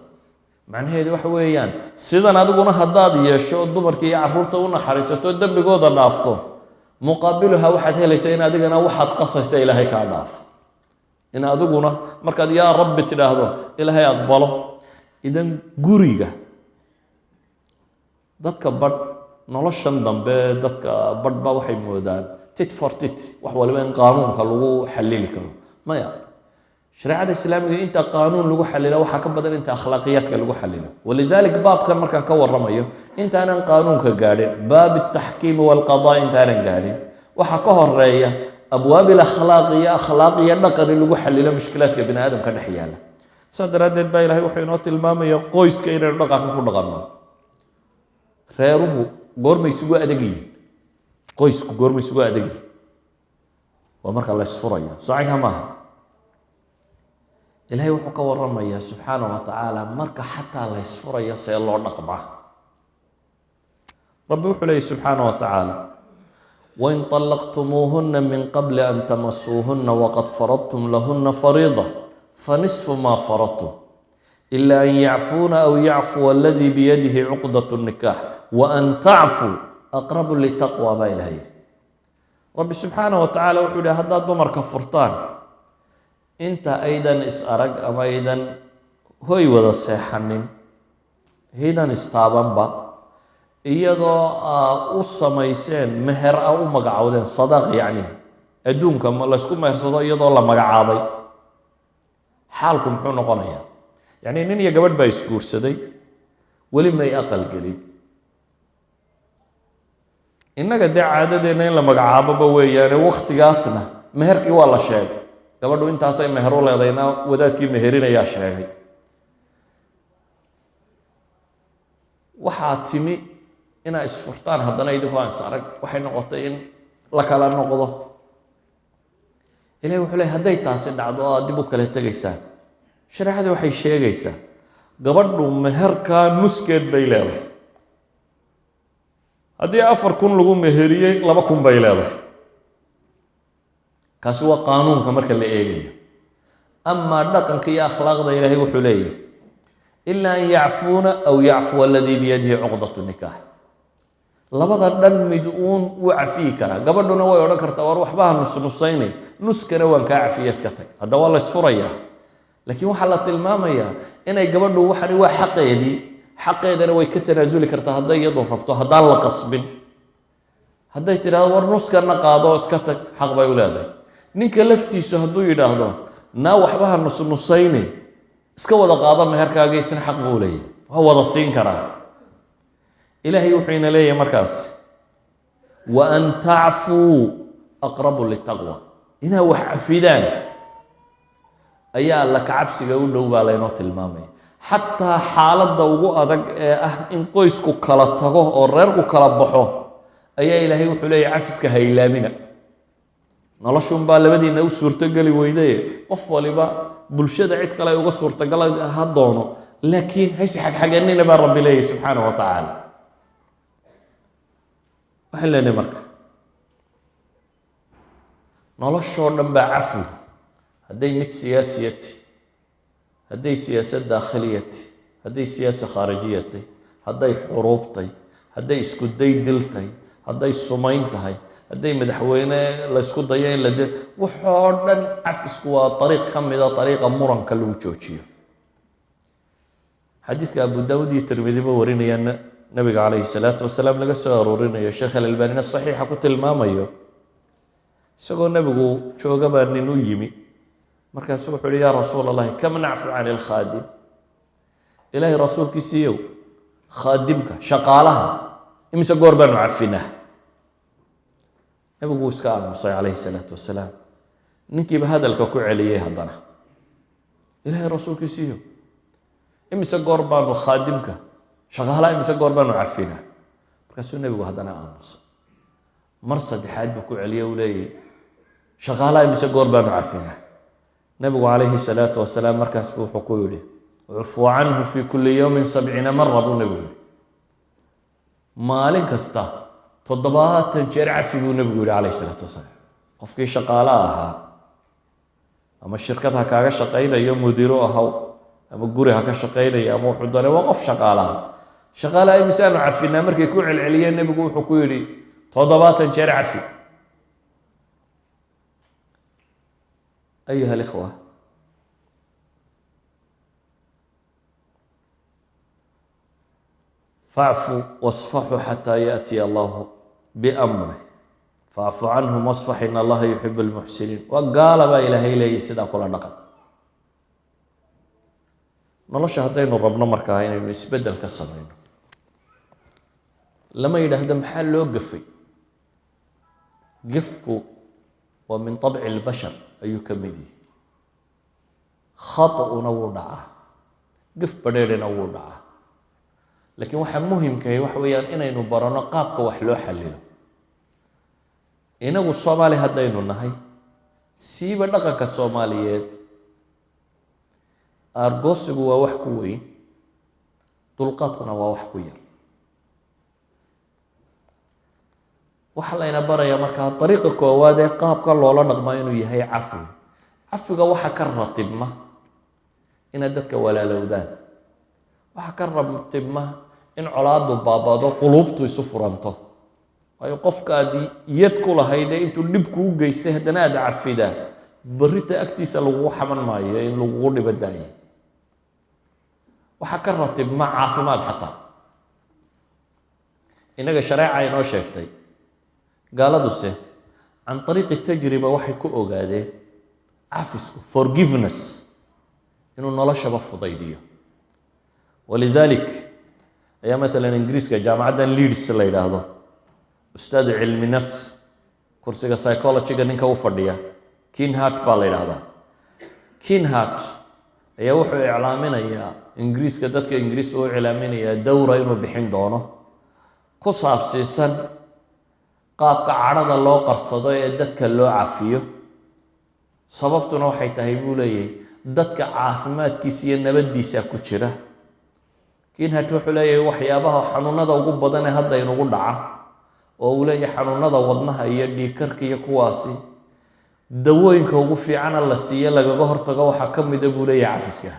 Macnaheedu waxa weeyaan, sidan adiguna haddaad yeesho, dumarka iyo carruurta u naxariisato, dembigooda dhaafto, muqaabiluha waxaad helaysaa in adigana waxaad qasaysa Ilaahay kaa dhaaf, in adiguna markaad "yaa Rabbi" tidhaahdo Ilaahay aqbalo. Idan guriga dadka badh, noloshan dambe dadka badh ba waxay moodaan tit for tit, wax waliba in qaanuunka lagu xalili karo. Maya, shareecada islaamiga inta qaanuun lagu xalilo waxaa ka badan inta akhlaaqiyaadka lagu xalilo. ولذلك baabkan markaan ka waramayo, intaanan qaanuunka gaadhin, باب التحكيم والقضاء intaanan gaadhin, waxaa ka horeeya أبواب الأخلاق iyo akhlaaq iyo dhaqan in lagu xalilo mushkilaadka bini aadamka dhex yaala. Saas daraaddeed baa Ilahay wuxuu inoo tilmaamaya qoyska inaynu dhaqanka ku dhaqanno. Reeruhu goormay isugu adag yihiin? Qoysku goormay isugu adag yihiin? Waa marka la isfurayo. Socanka maaha. Ilahay wuxuu ka waramayaa subxaana wa tacaala marka xataa la isfurayo see loo dhaqmaa. Rabbi wuxuu leeyay subxaana wa tacaala: وإن طلقتموهن من قبل أن تمسوهن وقد فرضتم لهن فريضة فنصف ما فرضتم إلا أن يعفون أو يعفو الذي بيده عقدة النكاح وأن تعفوا أقرب للتقوى baa Ilahay yidhi. Rabbi subxaana wa tacaala wuxuu yihi: haddaad dumarka furtaan inta aydan is arag ama aydan hoy wada seexanin, aydan istaabanba, iyadoo aa u samayseen meher, a u magacowdeen sadaaq, yacni adduunka laysku mehersado, iyadoo la magacaabay, xaalku muxuu noqonayaa? Yacni nin iyo gabadh baa isguursaday, weli may aqal gelin. Innaga dee caadadeenna in la magacaaboba weeyaane, waktigaasna meherkii waa la sheegay, gabadhu intaasay meher u leedayna wadaadkii meherinayaa sheegay. Waxaa timi inaa isfurtaan haddana idinkoo aan is arag. Waxay noqotay in la kala noqdo. Ilahi wuxuu ley, hadday taasi dhacdo oo aad dib u kala tegaysaan, shareecadii waxay sheegaysaa gabadhu meherkaa nuskeed bay leedahay. Haddii 4000 lagu meheriyey, 2000 bay leedahay. Kaasi waa qaanuunka marka la eegayo. Amaa dhaqanka iyo akhlaaqda, Ilaahay wuxuu leeyahay: إلا أن يعفون أو يعفو الذي بيده عقدة النكاح. Labada dhan mid uun wuu cafiyi karaa. Gabadhuna way odhan kartaa: "War, waxba ha nusnusaynay, nuskana waan kaa cafiya, iska tag." Hadda waa la isfurayaa, laakiin waxaa la tilmaamayaa inay gabadhu waxani waa xaqeedii, xaqeedana way ka tanaasuli kartaa hadday iyadu rabto, haddaan la qasbin. Hadday tidhahdo: "War, nuskana qaado, iska tag," xaq bay u leedahay. Ninka laftiisu hadduu yidhaahdo: "Naa, waxba ha nusnusayni, iska wada qaado meherkaaga," isna xaq buu leeyahay, waa wada siin karaa. Ilaahay wuxuu ina leeyahay markaas: وأن تعفوا أقرب للتقوى. Inaa wax cafidaan ayaa alla kacabsiga u dhow baa laynoo tilmaamaya. Xataa xaaladda ugu adag ee ah in qoysku kala tago oo reerku kala baxo ayaa Ilaahay wuxuu leeyahy: cafiska ha ilaamina. Noloshunbaa labadiina u suurtogeli weydaye. Qof waliba bulshada cid kale ay uga suurtagala ha doono, laakiin hayse xagxaganina baa Rabbi leeyahy subxaanahu wa tacaala. Waxaan leenahay marka noloshoo dhan baa cafwi, hadday mid siyaasiyati, hadday siyaasad daakhiliyati, hadday siyaasa khaarijiyatay, hadday xuruubtay, hadday isku day diltay, hadday sumayn tahay, hadday madaxweyne laysku dayo in la dil, waxoo dhan cafisku waa ariiq ka mida ariiqa muranka lagu joojiyo. Xadiiska Abu Daawud iyo Tirmidiba warinayaan, nabiga calayhi salaatu wasalaam laga soo aroorinayo, Sheekh Alalbanina saxiixa ku tilmaamayo, isagoo nebigu jooga baa nin u yimi. Markaasuu wuxuu uhi: "Yaa rasuul Allahi, kam nacfu can ilkhaadim?" Ilaahay rasuulkiisiiyow, khaadimka, shaqaalaha, imise goor baanu cafinaa? Nebigu wuu iska aamusay calayhi salaatu wasalaam. Ninkiiba hadalka ku celiyey haddana: "Ilaahay rasuulkiisiiyo, imise goor baanu khaadimka, shaqaalaha, imise goor baanu cafinaa?" Markaasuu nebigu haddana aamusay. Mar saddexaad buu ku celiye, uu leeyahy: "Shaqaalaha imise goor baanu cafinaa?" Nebigu calayhi salaatu wasalaam markaas buu wuxuu ku yidhi: "Ucfuu canhu fi kulli yowmin 70 mara," buu nebigu yihi. "Maalin kasta 70 jeer cafi," buu nebigu yihi calayhi salaatu wasalaam. Qofkii shaqaale ahaa, ama shirkad ha kaaga shaqaynayo, mudiiro ahaw, ama guri ha ka shaqaynayo, ama wuxuu doonay, waa qof shaqaalaha. Shaqaalaha imisaanu cafinaa? Markay ku celceliyeen, nebigu wuxuu ku yidhi: 70 jeer cafi. Ayuha alikhwa, facfu wasfaxuu xataa yaأtiya allahu biamri, facfu canhum wasfax, in Allaha yuxib lmuxsiniin. Waa gaala baa Ilaahay leeyahy sidaa kula dhaqan. Nolosha haddaynu rabno markaa inaynu isbeddel ka samayno, lama yidhaahdo maxaa loo gafay. Gefku waa min طabci اlbashar ayuu ka mid yihi. Khaط'una wuu dhacaa, gef badheerhina wuu dhacaa, laakiin waxaa muhimkahi waxa weeyaan inaynu barano qaabka wax loo xalilo. Inagu Soomaali haddaynu nahay, siiba dhaqanka Soomaaliyeed, aargoosigu waa wax ku weyn, dulqaadkuna waa wax ku yar. Waxaa layna barayaa markaa dariiqa koowaad ee qaabka loola dhaqmaa inuu yahay cafwi. Cafiga waxaa ka ratibma inaad dadka walaalowdaan, waxaa ka ratibma in colaadu baabado, quluubtu isu furanto. Waayo, qofkaad yad ku lahayd ee intuu dhib kuu geystay haddana aada cafidaa, berrita agtiisa lagugu xaman maayo in lagugu dhibo daaye. Waxaa ka ratibma caafimaad. Xataa innaga shareeca inoo sheegtay, gaaladuse can ariiqi tajriba waxay ku ogaadeen cafisku, forgiveness, inuu noloshaba fudaydiyo. Walidalik ayaa matalan Ingiriiska jaamacaddan Leeds la yidhaahdo, ustaadu cilmi nafs, kursiga psychologyga ninka u fadhiya, Kinhart baa la yidhaahdaa. Kinhart ayaa wuxuu iclaaminayaa Ingiriiska, dadka Ingiriiska u iclaaminayaa dowra inuu bixin doono ku saabsiisan qaabka cadhada loo qarsado ee dadka loo cafiyo. Sababtuna waxay tahay, buu leeyahay, dadka caafimaadkiisa iyo nabaddiisa ku jira. Kinhart wuxuu leeyahay waxyaabaha xanuunada ugu badan ee hadda inugu dhaca, oo uu leeyahay xanuunada wadnaha iyo dhiigkarka iyo kuwaasi, dawooyinka ugu fiicana la siiyo lagaga hortago waxaa ka mida, buu leeyahay, cafiska.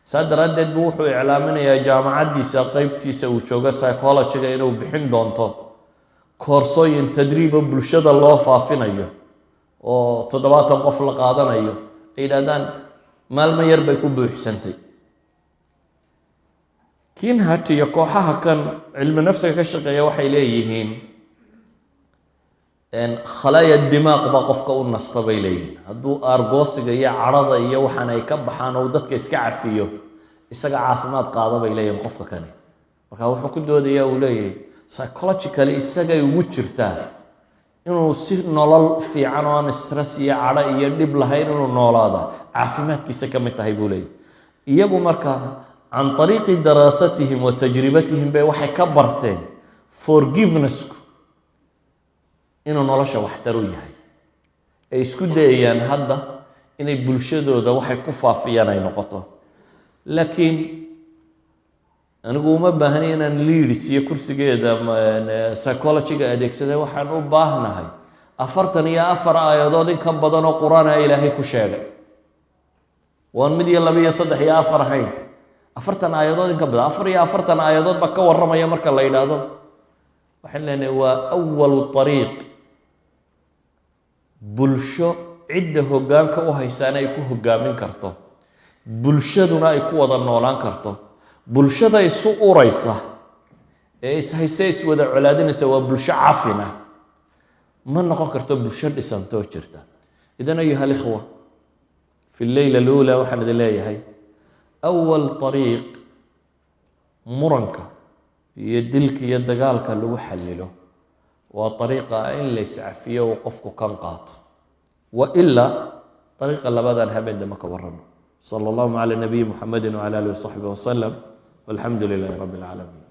Saa daraaddeed buu wuxuu iclaaminayaa jaamacaddiisa qeybtiisa uu joogo psychologyga inuu bixin doonto koorsooyin tadriiba bulshada loo faafinayo, oo 70 qof la qaadanayo. Ay yidhahdaan maalmo yar bay ku buuxsantay. Kinhart iyo kooxaha kan cilmi nafsiga ka shaqeeya waxay leeyihiin khalaaya dimaaq baa qofka u nasta, bay leeyihiin. Hadduu aargoosiga iyo cadhada iyo waxaan ay ka baxaan oo dadka iska cafiyo, isaga caafimaad qaada, bay leeyihin qofka kani. Marka wuxuu ku doodayaa, uu leeyahay, psychologically isagay ugu jirtaa inuu si nolol fiican oo aan stress iyo cadho iyo dhib lahayn inuu noolaada, caafimaadkiisa ka mid tahay, buu leeyahy. Iyagu marka can ariiqi daraasatihim wa tajribatihim bay waxay ka barteen forgivenessku inuu nolosha waxtar u yahay. Ay isku dayayaan hadda inay bulshadooda waxay ku faafiyaan ay noqoto. Laakiin anigu uma baahni inaan Leeds iyo kursigeeda psychology-ga adeegsada. Waxaan u baahnahay 44 aayadood in ka badan oo Qur-aana Ilaahay ku sheegay, waan mid iyo laba iyo saddex iyo afar ahayn, 40 aayadood in ka badan, 44 aayadood baa ka warramaya. Marka la yidhaahdo, waxaan leenahay waa أول طريق bulsho cidda hoggaanka u haysaana ay ku hoggaamin karto, bulshaduna ay ku wada noolaan karto. Bulshada isu uraysa ee ishayse, iswada colaadinaysa, waa bulsho cafina, ma noqon karto bulsho dhisantoo jirta. إذن أيها الإخوة، في الليلة الأولى waxaan idin leeyahay أول طريق muranka iyo dilka iyo dagaalka lagu xallilo waa ariiqa in la iscafiyo, uu qofku kan qaato. Wailaa ariiqa labaadaan habeen dambe ka warramo. صلى الله على نبي محمد وعلى آله وصحبه وسلم، والحمد لله رب العالمين.